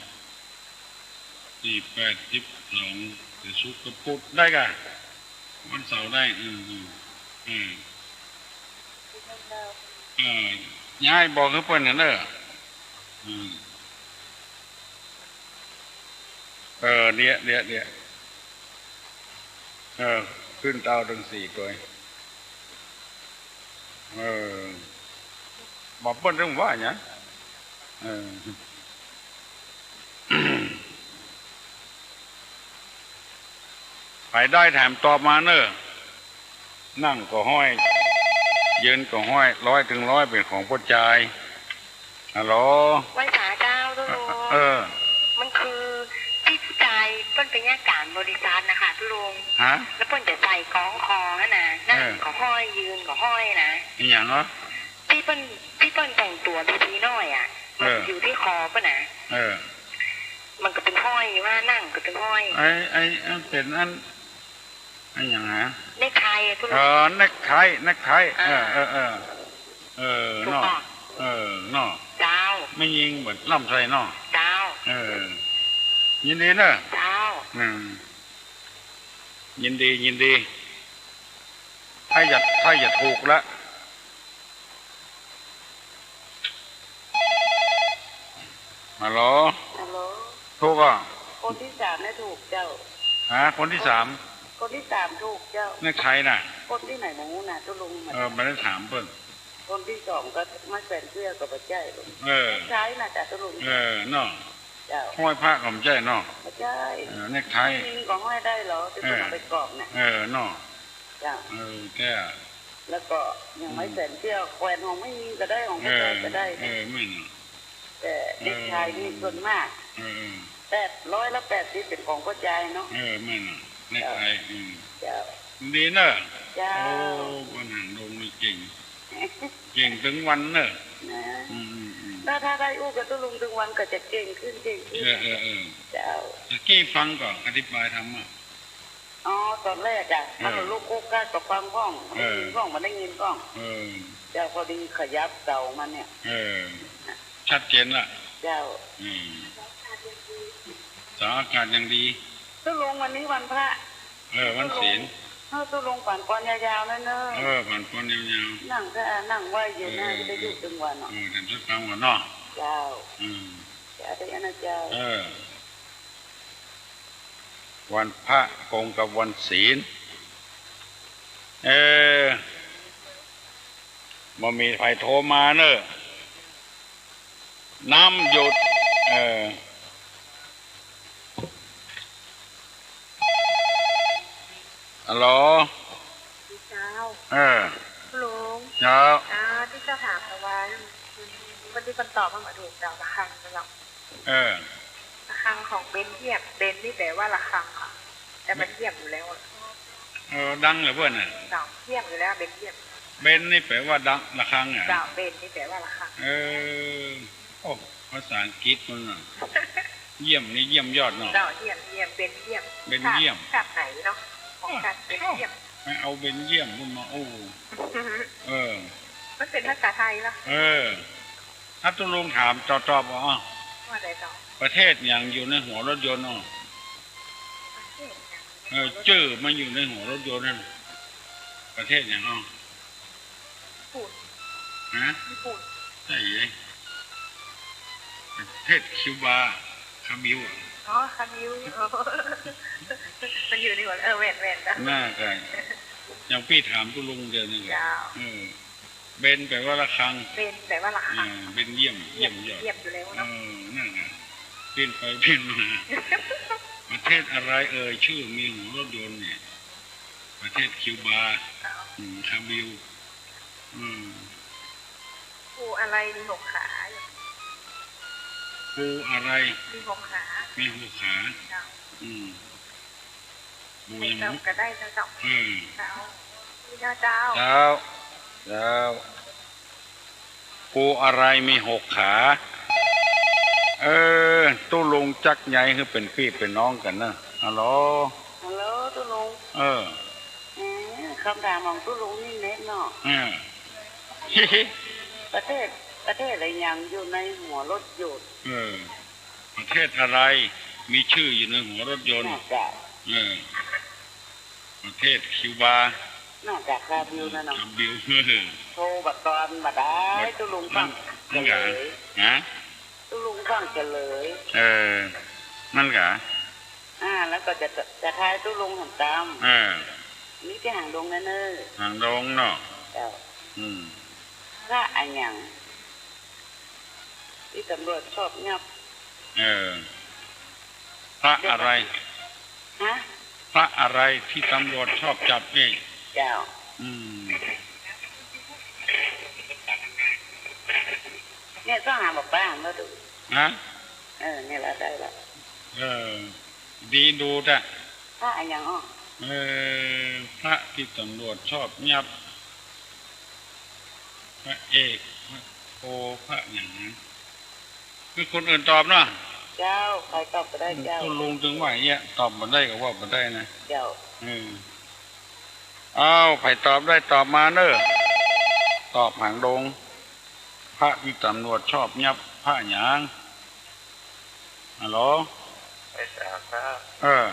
ตี้แปด สิบสอง เดี๋ยวศุกร์กับพุธได้ก่ะ วันเสาร์ได้ อืม อืม อืม เออ ย้ายบอกหื้อเปิ้นนั่นเด้อ อืม เออ เดี๋ยว เดี๋ยว เดี๋ยว เออ ขึ้นเต้าตึงสี่ตัว เออ บอกเปิ้นตึงว่าหยัง เออ ใผได้แถมตอบมาเนอะ นั่งก็ห้อย ยืนก็ห้อย ร้อยตึงร้อยเป๋นของป้อจาย ฮัลโหล ไหว้สาเจ้าตุ๊ลุง เออ มันคือตี้ผู้จายเปิ้นเป๋นยาการบริษัทนะคะตุ๊ลุง ฮะ แล้วเปิ้นจะใส่คล้องคอหั้นนะ นั่ง เออ ก็ห้อย ยืนก็ห้อยนะ อะหยังเหรอ ตี้เปิ้น ตี้เปิ้นแต่งตั๋วพีพีน้อยอะ เออ มันอยู่ตี้คอเปิ้นนะ เออ มันก็เป๋นห้อยว่า นั่งก็เป๋นห้อย ไอ้ ไอ้ อันเป๋นอัน อะหยังฮะ เนคไทอะตุ๊ลุง เออ เนคไท เนคไท อ่า เออ เออ เออ เออ ถูก เนาะ ต้อง เออ เนาะ เจ้า แม่ญิงบ่ล้ำใส่เนาะ เจ้า เออ ยินดีเนอะ เจ้า อืม ยินดี ยินดี ถ้าอยาก ถ้าอยากถูกละ ฮัลโหล ฮัลโหล ถูกอ่ะ คนตี้สามเนี่ยถูกเจ้า ฮะ คนตี้สาม คนตี้สามถูกเจ้า เนคไทน่ะ คนตี้ไหนหมูน่ะตุ๊ลุง เออ บ่ได้ถามเปิ้น คนตี้สองก็ไม้แขวนเสื้อก็บ่ใจ้ลูก เออ ใจ้น่ะจ้ะตุ๊ลุง เออ เนาะ เจ้า ห้อยพระก็บ่ใจ้เนาะ บ่ใจ้ เออ เนคไท แม่ญิงก็ห้อยได้เหรอ จะ เออ เอาไปกรอบเนี่ย เออ เนาะ เจ้า เออ แก้ แล้วก็ยังไม่แสนเตี้ย แขวนของแม่ญิงก็ได้ ของป้อจายก็ได้ เออ แม่น แต่เด็กจายนี่ส่วนมาก เออ เออ แปด ร้อยละแปดสิบเป๋นของป้อจายเนาะ เออ แม่น เด็กจาย อืม เจ้า ดีเนอะ เจ้า โอ้ คนหางดงนี่เก่ง เก่งตึงวันเนอะ นะ อืม อืม อืม ถ้า ถ้าได้อู้กับตุ๊ลุงตึงวันก็จะเก่งขึ้น เก่งขึ้น เออ เออ เออ เจ้า ตะกี้ฟังก่อน อธิบายธรรมะ อ๋อ ต๋อนแรกอะ เออ มันลูกคุกคักกับฟังพ่อง เออ พ่อง บ่ได้ยินพ่อง เออ เจ้า พอดีขยับเสามาเนี่ย เออ ชัดเจนละ เจ้า อืม เสาอากาศยังดี ตุ๊ลุง วันนี้วันพระ เออ วันศีล ตุ๊ลุง เออ ตุ๊ลุง ปั๋นปอนยาวๆ นะเนอะ เออ ปั๋นปอนยาวๆ นั่งก็นั่งไหว้อยู่นะ เออ จะได้อยู่ตึงวันเนาะ เออ เดี๋ยวจะฟังก่อนเนาะ เจ้า อืม เจ้า เดี๋ยวนะเจ้า เออ วันพระตรงกับวันศีล เออ บ่มีใผโทรมาเนอะ น้ำหยุด เออ ฮัลโหล เจ้า เออ ลุง เจ้า อ่า ตี้จะถามแต่ว่า วันนี้เปิ้นตอบมาบ่ถูกเจ้า ระฆังเจ้า เออ ระฆังของเบลเยียม เบลนี่แปลว่าระฆังค่ะ แต่มันเยี่ยมอยู่แล้วอะ เออ ดังเหลือเกินน่ะ เจ้า เยี่ยมอยู่แล้ว เบลเยียม เบลนี่แปลว่าดัง ระฆังอะ เจ้า เบลนี่แปลว่าระฆัง เออ โอ้ ภาษาอังกฤษมันน่ะ เยี่ยมนี่เยี่ยมยอดเนาะ เจ้า เยี่ยม เยี่ยม เบลเยียม เบลเยียม ชาติ ชาติไหนเนาะ ของชาติเบลเยียม เอ้า ไม่เอาเบลเยียมมันมาอู้ เออ มันเป๋นภาษาไทยเหรอ เออ ถ้าตุ๊ลุงถามตอบๆ เอา ว่าไงเจ้า ประเทศหยังอยู่ในหัวรถยนต์เอา ประเทศหยัง เออ จื้อมันอยู่ในหัวรถยนต์นั่น ประเทศหยังเอา ญี่ปุ่น ฮะ ญี่ปุ่น ใช่ไหม ประเทศคิวบา คาบิลอะ อ๋อ คาบิล อ๋อ มันอยู่ในหัว เออ แม่น แม่น น่าจะ อย่างปี้ถามตุ๊ลุงเดียวนี่แหละ เจ้า เออ เบลแปลว่าระฆัง เบลแปลว่าระฆัง อ่า เบลเยี่ยม เยี่ยมยอด เยี่ยมอยู่แล้วเนาะ เออ นั่นน่ะ เปลี่ยนไปเปลี่ยนมา ประเทศอะไรเอ่ย ชื่อมีหัวรถยนต์เนี่ย ประเทศคิวบา เจ้า อืม คาบิล อืม ปูอะไรมีหกขา ปูอะไร มีหกขา มีหกขา เจ้า อืม ปูยัง เจ้าก็ได้เจ้า เออ เจ้า เจ้า เจ้า เจ้า ปูอะไรมีหกขา เออ ตุ๊ลุงจักใยหื้อเป๋นปี้เป๋นน้องกั๋นเนอะ ฮัลโหล ฮัลโหล ตุ๊ลุง เออ เอ๊ะ กำถามของตุ๊ลุงนี่เน็ตเนาะ เออ ประเทศ ประเทศอะไรยังอยู่ในหัวรถยนต์ เออ ประเทศอะไรมีชื่ออยู่ในหัวรถยนต์ น่าจะ เออ ประเทศคิวบา น่าจะคาบิลนะเนาะ คาบิล โทรบ่ตอนบ่ได้ ตุ๊ลุงฟั่งเฉลย ฮะ ตุ๊ลุงฟั่งเฉลย เออ นั่นกะ อ่า แล้วก็จะ จะทายตุ๊ลุงหันต๋าม เออ นี่ตี้หางดงนะเนอะ หางดงเนาะ เจ้า อืม พระอะหยัง ตี้ตำรวจชอบยับ เออ พระอะไร ฮะ พระอะไรตี้ตำรวจชอบจับนี่ เจ้า อืม เนี่ยต้องหาบอกป้ามาดู ฮะ เออ เนี่ยละได้ละ เออ ดีดูจ้ะ พระอะหยังอ้อ เออ พระตี้ตำรวจชอบยับ พระเอก พระโท พระหยังนะ คือคนอื่นตอบเนาะ เจ้า ใผตอบก็ได้เจ้า ตุ๊ลุงตึงว่าอย่างเงี้ย ตอบบ่ได้ก็ว่าบ่ได้นะ เจ้า เออ อ้าว ใผตอบได้ตอบมาเนอะ ตอบหางดง พระตี้ตำรวจชอบยับ พระหยัง ฮัลโหล ไปสามพระ เออ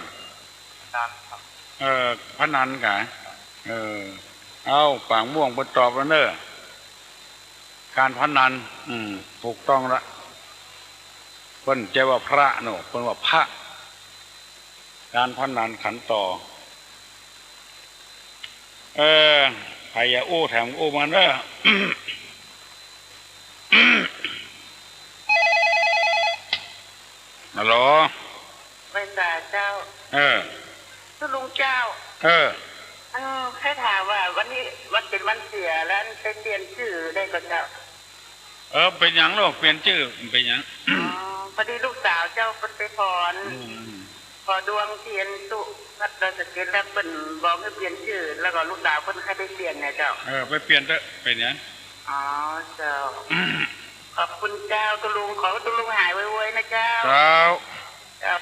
นันครับ เออ พระนันกะ เออ เอ้า ปางม่วงเปิ้นตอบแล้วเนอะ การพนัน อืม ถูกต้องละ เปิ้นบ่ใจ้ว่าพระเนาะ เปิ้นว่าพระ การพนันขันต่อ เออ ใผอยากอู้แถมอู้มาเนอะ ฮัลโหล เวนดาเจ้า เออ ตุ๊ลุงเจ้า เออ เออ ใครถามว่าวันนี้วันเป๋นวันเสียแล้วไปเปลี่ยนจื้อได้ก่อเจ้า เออ เป๋นหยังลูก เปลี่ยนจื้อเป๋นหยัง อ๋อ พอดีลูกสาวเจ้าเปิ้นไปถอน อืม ถอนดวงเตียนสุวัดดอยสะเก็ดแล้วเปิ้นบอกหื้อเปลี่ยนจื้อ แล้วก็ลูกสาวเปิ้นใค่ไปเปลี่ยนเนี่ยเจ้า เออ ไปเปลี่ยนเต๊อะ เป๋นหยัง อ๋อ เจ้า ขอบคุณเจ้าตุ๊ลุง ขอตุ๊ลุงหายไวๆ นะเจ้า เจ้า ครับ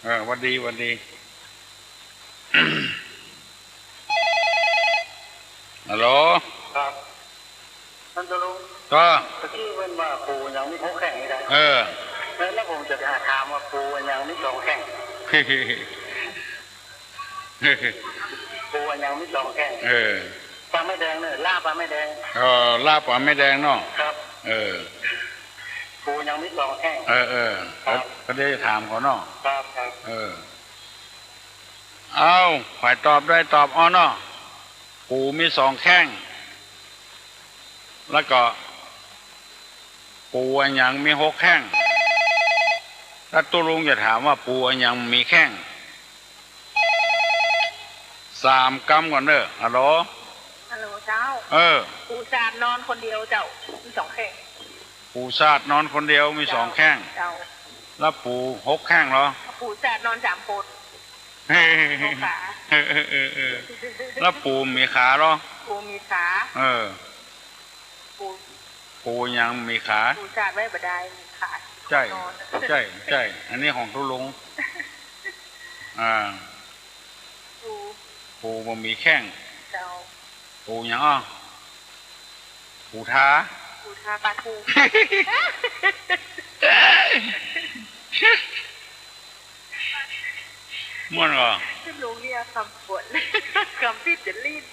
เออ หวัดดี หวัดดี ฮัลโหล ครับ ต้านตุ๊ลุง ก็ ตะกี้เปิ้นว่าปู่ยังมีหกแข้งนี่นะ เออ แล้ว แล้วผมจะหาถามว่าปู่ยังมีสองแข้ง ปู่ยังมีสองแข้ง เออ ป่าไม้แดงเนี่ย ล่าป่าไม้แดง เออ ล่าป่าไม้แดงเนาะ ครับ เออ ปู่ยังมีสองแข้ง เออ เออ ครับ ก็เดี๋ยวจะถามเขาเนาะ ครับ ครับ เออ เอ้า ใผตอบได้ตอบเอาเนาะ ปู่มีสองแข้ง แล้วก็ ปู่อะหยังมีหกแข้ง แล้วตุ๊ลุงจะถามว่าปู่อะหยังมีแข้ง สามกำก่อนเน่อ ฮัลโหล ฮัลโหลเจ้า เออ ปู่สาดนอนคนเดียวเจ้า มีสองแข้ง ปู่สาดนอนคนเดียวมีสองแข้ง เจ้า แล้วปู่หกแข้งเหรอ ปู่สาดนอนสามคน เฮ้ย หกขา เออ เออ เออ เออ แล้วปู่มีขาเหรอ ปู่มีขา เออ ปู่ ปู่ยังมีขา ปู่สาดไว้บ่ได้ มีขา ใจ้ นอน ใจ้ ใจ้ อันนี้ของตุ๊ลุง อ่า ปู่ ปู่บ่มีแข้ง เจ้า ปู่หยังอ้อ ปู่ทา ปู่ทาปลาทู ม่วนก่อ ตุ๊ลุงเนี่ยกำปวน กำปิดจะลิ้น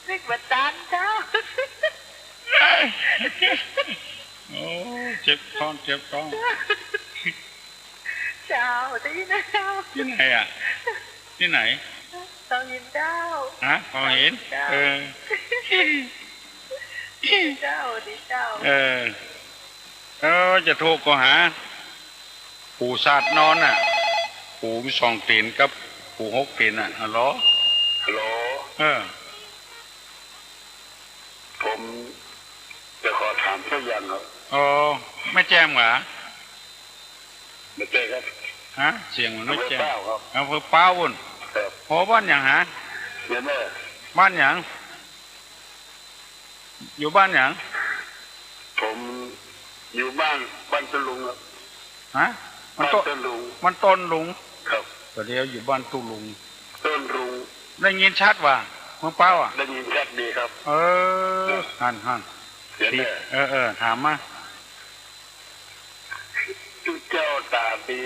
นึกว่าตันเจ้า โอ้ เจ็บท้อง เจ็บท้อง เจ้า ได้ยินนะเจ้า ตี้ไหนอะ ตี้ไหน ตองหินเจ้า ฮะ ตองหิน เจ้า เออ เจ้า ดีเจ้า เออ เออ จะโทรก็หา ปู่สาดนอนน่ะ ปู่มีสองตี๋นกับปู่หกตี๋นน่ะ ฮัลโหล ฮัลโหล เออ ผมจะขอถามสักอย่างครับ อ๋อ แม่แจ่มเหรอ บ่ใจ้ครับ ฮะ เสียงมันบ่แจ่ม อำเภอพร้าวครับ อำเภอพร้าวปู๊น ครับ โห บ้านหยังฮะ เดี๋ยวนะ บ้านหยัง อยู่บ้านหยัง ผมอยู่บ้าน บ้านตุ๊ลุงครับ ฮะ มัน บ้านตุ๊ลุง มันตุ๊ลุง ครับ แต่เดี๋ยวอยู่บ้านตุ๊ลุง ตุ๊ลุง ได้ยินชัดว่ะ เมืองเป้าอ่ะ ได้ยินชัดดีครับ เออ ครับ หัน หัน เดี๋ยวนะ เออ เออ ถามมา ตุ๊เจ้าต๋าดี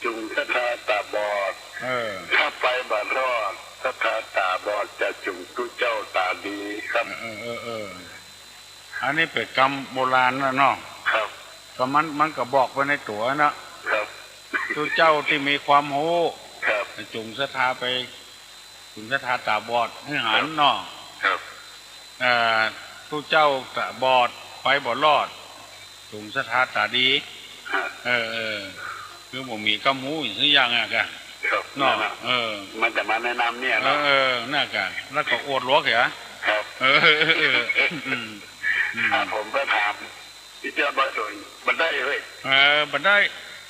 จุ่งศรัทธาต๋าบอด เออ ถ้าไปบ่รอด ศรัทธาต๋าบอดจะจุ่งตุ๊เจ้าต๋าดีครับ เออ เออ เออ เออ อันนี้เป๋นกำโบราณนะเนาะ ครับ ก็มัน มันก็บอกไว้ในตั๋วเนาะ ครับ ตุ๊เจ้าตี้มีความฮู้ ครับ จุ่งศรัทธาไป จุ่งศรัทธาต๋าบอดหื้อหันเนาะ ครับ เอ่อ ตุ๊เจ้าต๋าบอดไปบ่รอด จุ่งศรัทธาต๋าดี ฮะ เออ เออ คือบ่มีกำฮู้หื้อหยังอะกะ ครับ เนาะ นั่นน่ะ เออ มันจะมาแนะนำเนี่ยเนาะ เออ เออ นั่นกะ แล้วก็อวดหลวงเหรอ ครับ เออ เออ เออ อืม อืม อ่ะ ผมก็ถาม ตี้เจ้าบ่สน บ่ได้เฮ้ย เออ บ่ได้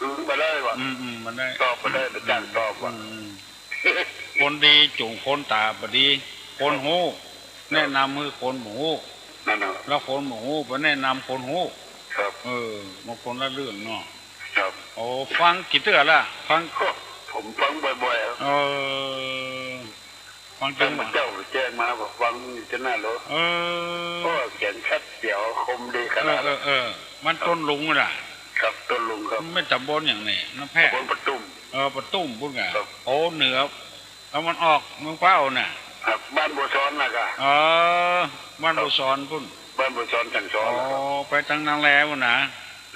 อืม บ่ได้ว่ะ อืม อืม บ่ได้ ตอบบ่ได้ บ่จ้างตอบว่ะ อืม อืม คนดีจุ่งคนต๋าบ่ดี คนฮู้ ครับ แนะนำหื้อคนบ่ฮู้ นั่นน่ะ แล้วคนบ่ฮู้ไปแนะนำคนฮู้ ครับ เออ มันคนละเรื่องเนาะ ครับ โอ้ ฟังกี่เตื้อละ ฟัง ก็ผมฟังบ่อยๆ ครับ เออ ฟัง ตั้งแต่เจ้าแจ้งมา ผมฟังอยู่จะนั่นเหรอ เออ โอ้ เสียงชัดเสียวคมดีขนาด เออ เออ เออ มันตุ๊ลุงน่ะ ครับ ตุ๊ลุงครับ มันเป๋นต๋ำบลหยังเนี่ย น้ำแพร่ ต๋ำบลปะตุ้ม เออ ปะตุ้มปู๊นกะ ครับ โอ้ เหนือ ตะวันออกเมืองเป้าน่ะ ครับ บ้านบัวซ้อนน่ะกะ เออ บ้านบัวซ้อนปู๊น บ้านบัวซ้อน สังซ้อน อ๋อ น่ะครับ ไปตางนั้นแล้วน่ะ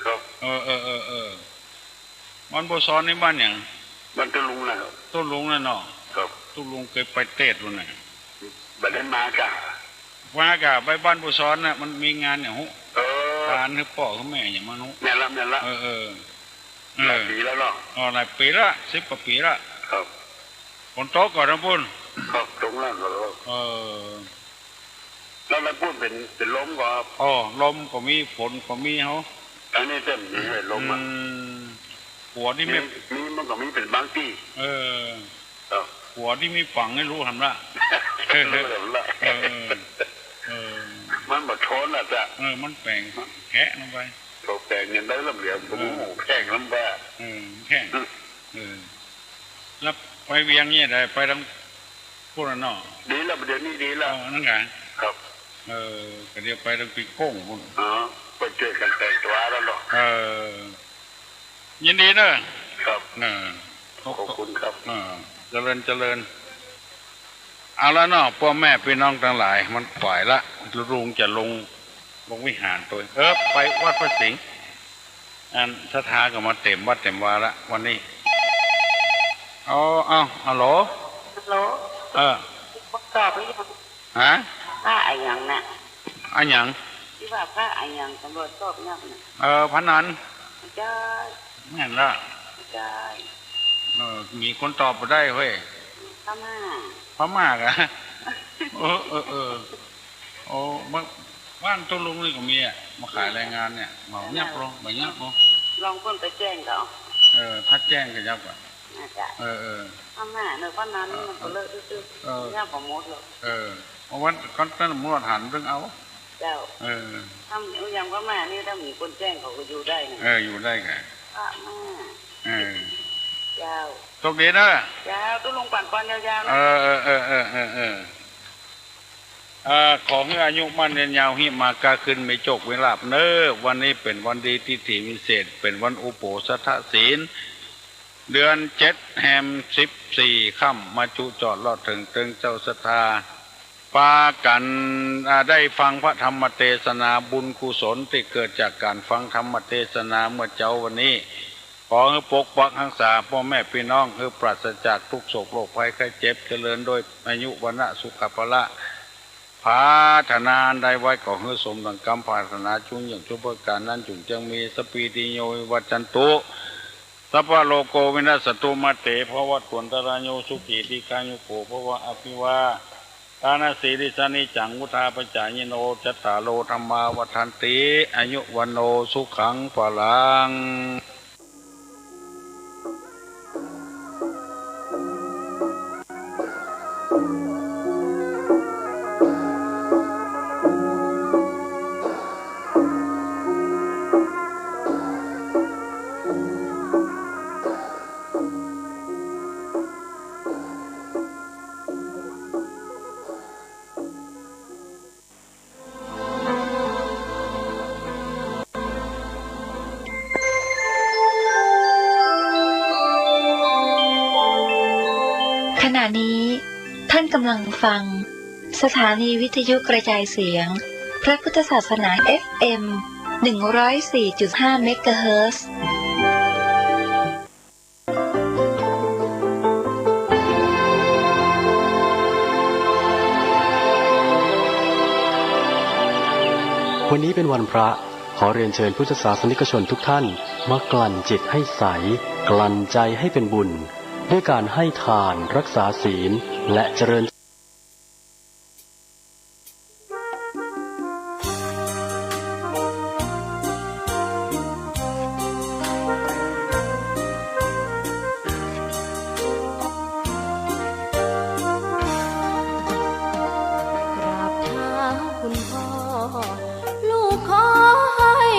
ครับ เออ เออ เออ เออ บ้านบัวซ้อนนี่บ้านหยัง บ้านตุ๊ลุงน่ะครับ ตุ๊ลุงน่ะเนาะ ครับ ตุ๊ลุงเกยไปเตศปู๊นน่ะ บ่ได้มากะ มากะ ไปบ้านบัวซ้อนน่ะ มันมีงานหยังฮู้ เออ ทานหื้อป้อหื้อแม่หยังบ่ฮู้ แม่นละ แม่นละ เออ เออ เออ หลายปี๋แล้วเนาะ อ๋อ หลายปี๋ละ สิบกว่าปี๋ละ ครับ ฝนตกก่อนะปู๊น ครับ ตรงนั้นก็ เออ แล้วในปุ้นเป๋น เป๋นลมก็ อ้อ ลมก็มี ฝนก็มี เฮา อันนี้เต็มอยู่เว้ย ลมอะ อืม หัวนี่ มี ไม่ มี มันก็มีเป๋นบางตี้ เออ ครับ หัวนี่มีฝัง ไม่ฮู้หำละ ฮู้หำละ เออ เออ มันบ่ทนละจ๊ะ เออ มันแป๋ง แคะลงไป เขาแป๋งอย่างใดลำเหลียว ผม เออ แป๋งลำบาก เออ แข็ง อืม เออ แล้วไปเวียงเนี่ยได้ ไปตางปุ้นน่ะเนาะ ดีแล้ว เดี๋ยวนี้ดีแล้ว เออ นั่นไง ครับ เออ ก็เดี๋ยวไปตางปีโก้งปุ้น อ๋อ ไปจ้วยกั๋นแต่งตั๋วแล้วเนาะ เออ ยินดีเนอะ ครับ เออ ขอบคุณครับ เออ เจริญ เจริญ เอาละเนาะ ป้อแม่ปี้น้องตังหลาย มันขวายละ ลุงจะลง ลงวิหารโตย เออ ไปวัดพระสิงห์ อันศรัทธาก็มาเต็มวัดเต็มวาละวันนี้ เอา เอา ฮัลโหล ฮัลโหล เออ ตอบหรือยัง ฮะ พระอะหยังน่ะ อะหยัง ตี้ว่าพระอะหยัง ตำรวจสอบนักน่ะ เออ พระนัน ใจ้ แม่นละ ใจ้ เออ มีคนตอบบ่ได้เฮ้ย พม่า พม่ากะ เออ เออ เออ โอ้ บ้าน บ้านตุ๊ลุงนี่ก็มีอะ มาขายแรงงานเนี่ย บ่เยียบลง บ่เยียบลง ลองเปิ้นไปแจ้งเขา เออ ถ้าแจ้งก็ยับอะ น่าจะ เออ เออ พม่าเนอะ พม่านี่มันก็เลอะตึ๊ดๆ เออ เยียบบ่หมดหรอก เออ เพราะว่าก็ต้องตำรวจหันเบิ่งเอา เจ้า เออ ถ้าอย่างพม่านี่ ถ้ามีคนแจ้งเขาก็อยู่ได้นะ เออ อยู่ได้ไง พม่า เออ เจ้า โชคดีเนอะ เจ้า ตุ๊ลุงปั๋นปอนยาวๆ นะ เออ เออ เออ เออ เออ เออ ขอหื้ออายุมั่นยืนยาว หิมาก้าขึ้น มีโจคมีลาภเนอะ วันนี้เป๋นวันดี ทิฏฐิวิเศษ เป๋นวันอุโปสถศีล เดือนเจ็ด แฮมสิบสี่ค่ำ มาจุจอดลอดเถิงเติงเจ้าศรัทธา ปากั๋น อ่า ได้ฟังพระธรรมเตสนา บุญกุศลตี้เกิดจากก๋านฟังธรรมเตสนาเมื่อเจ๊าวันนี้ ขอหื้อปกปักฮักษาป้อแม่ปี้น้อง หื้อปราศจากตุ๊กข์โศกโรคภัยไข้เจ็บ เจริญโดยอายุวรรณะสุขะพละ ผาถนาอันใดไว้ ขอหื้อสมดังกำผาถนา จุ่งเยี่ยงจุ่งประก๋านนั้น จุ่งจักมี สัพพีติโย วิวัชชันตุ สัพพะโรโค วินัสสันตุ มาเต ภวัตวันตะราโย สุขี ทีฆายุโก ภวะ อภิวาทานะสีลิสสะ นิจจัง วุฑฒาปะจายิโน จัตตาโร ธัมมา วัฑฒันติ อายุ วัณโณ สุขัง พลัง ขณะนี้ท่านกำลังฟังสถานีวิทยุกระจายเสียงพระพุทธศาสนา เอฟเอ็ม หนึ่งร้อยสี่จุดห้า เมกะเฮิรตซ์ วันนี้เป็นวันพระ ขอเรียนเชิญพุทธศาสนิกชนทุกท่านมากลั่นจิตให้ใส กลั่นใจให้เป็นบุญ ด้วยการให้ทาน รักษาศีล และเจริญ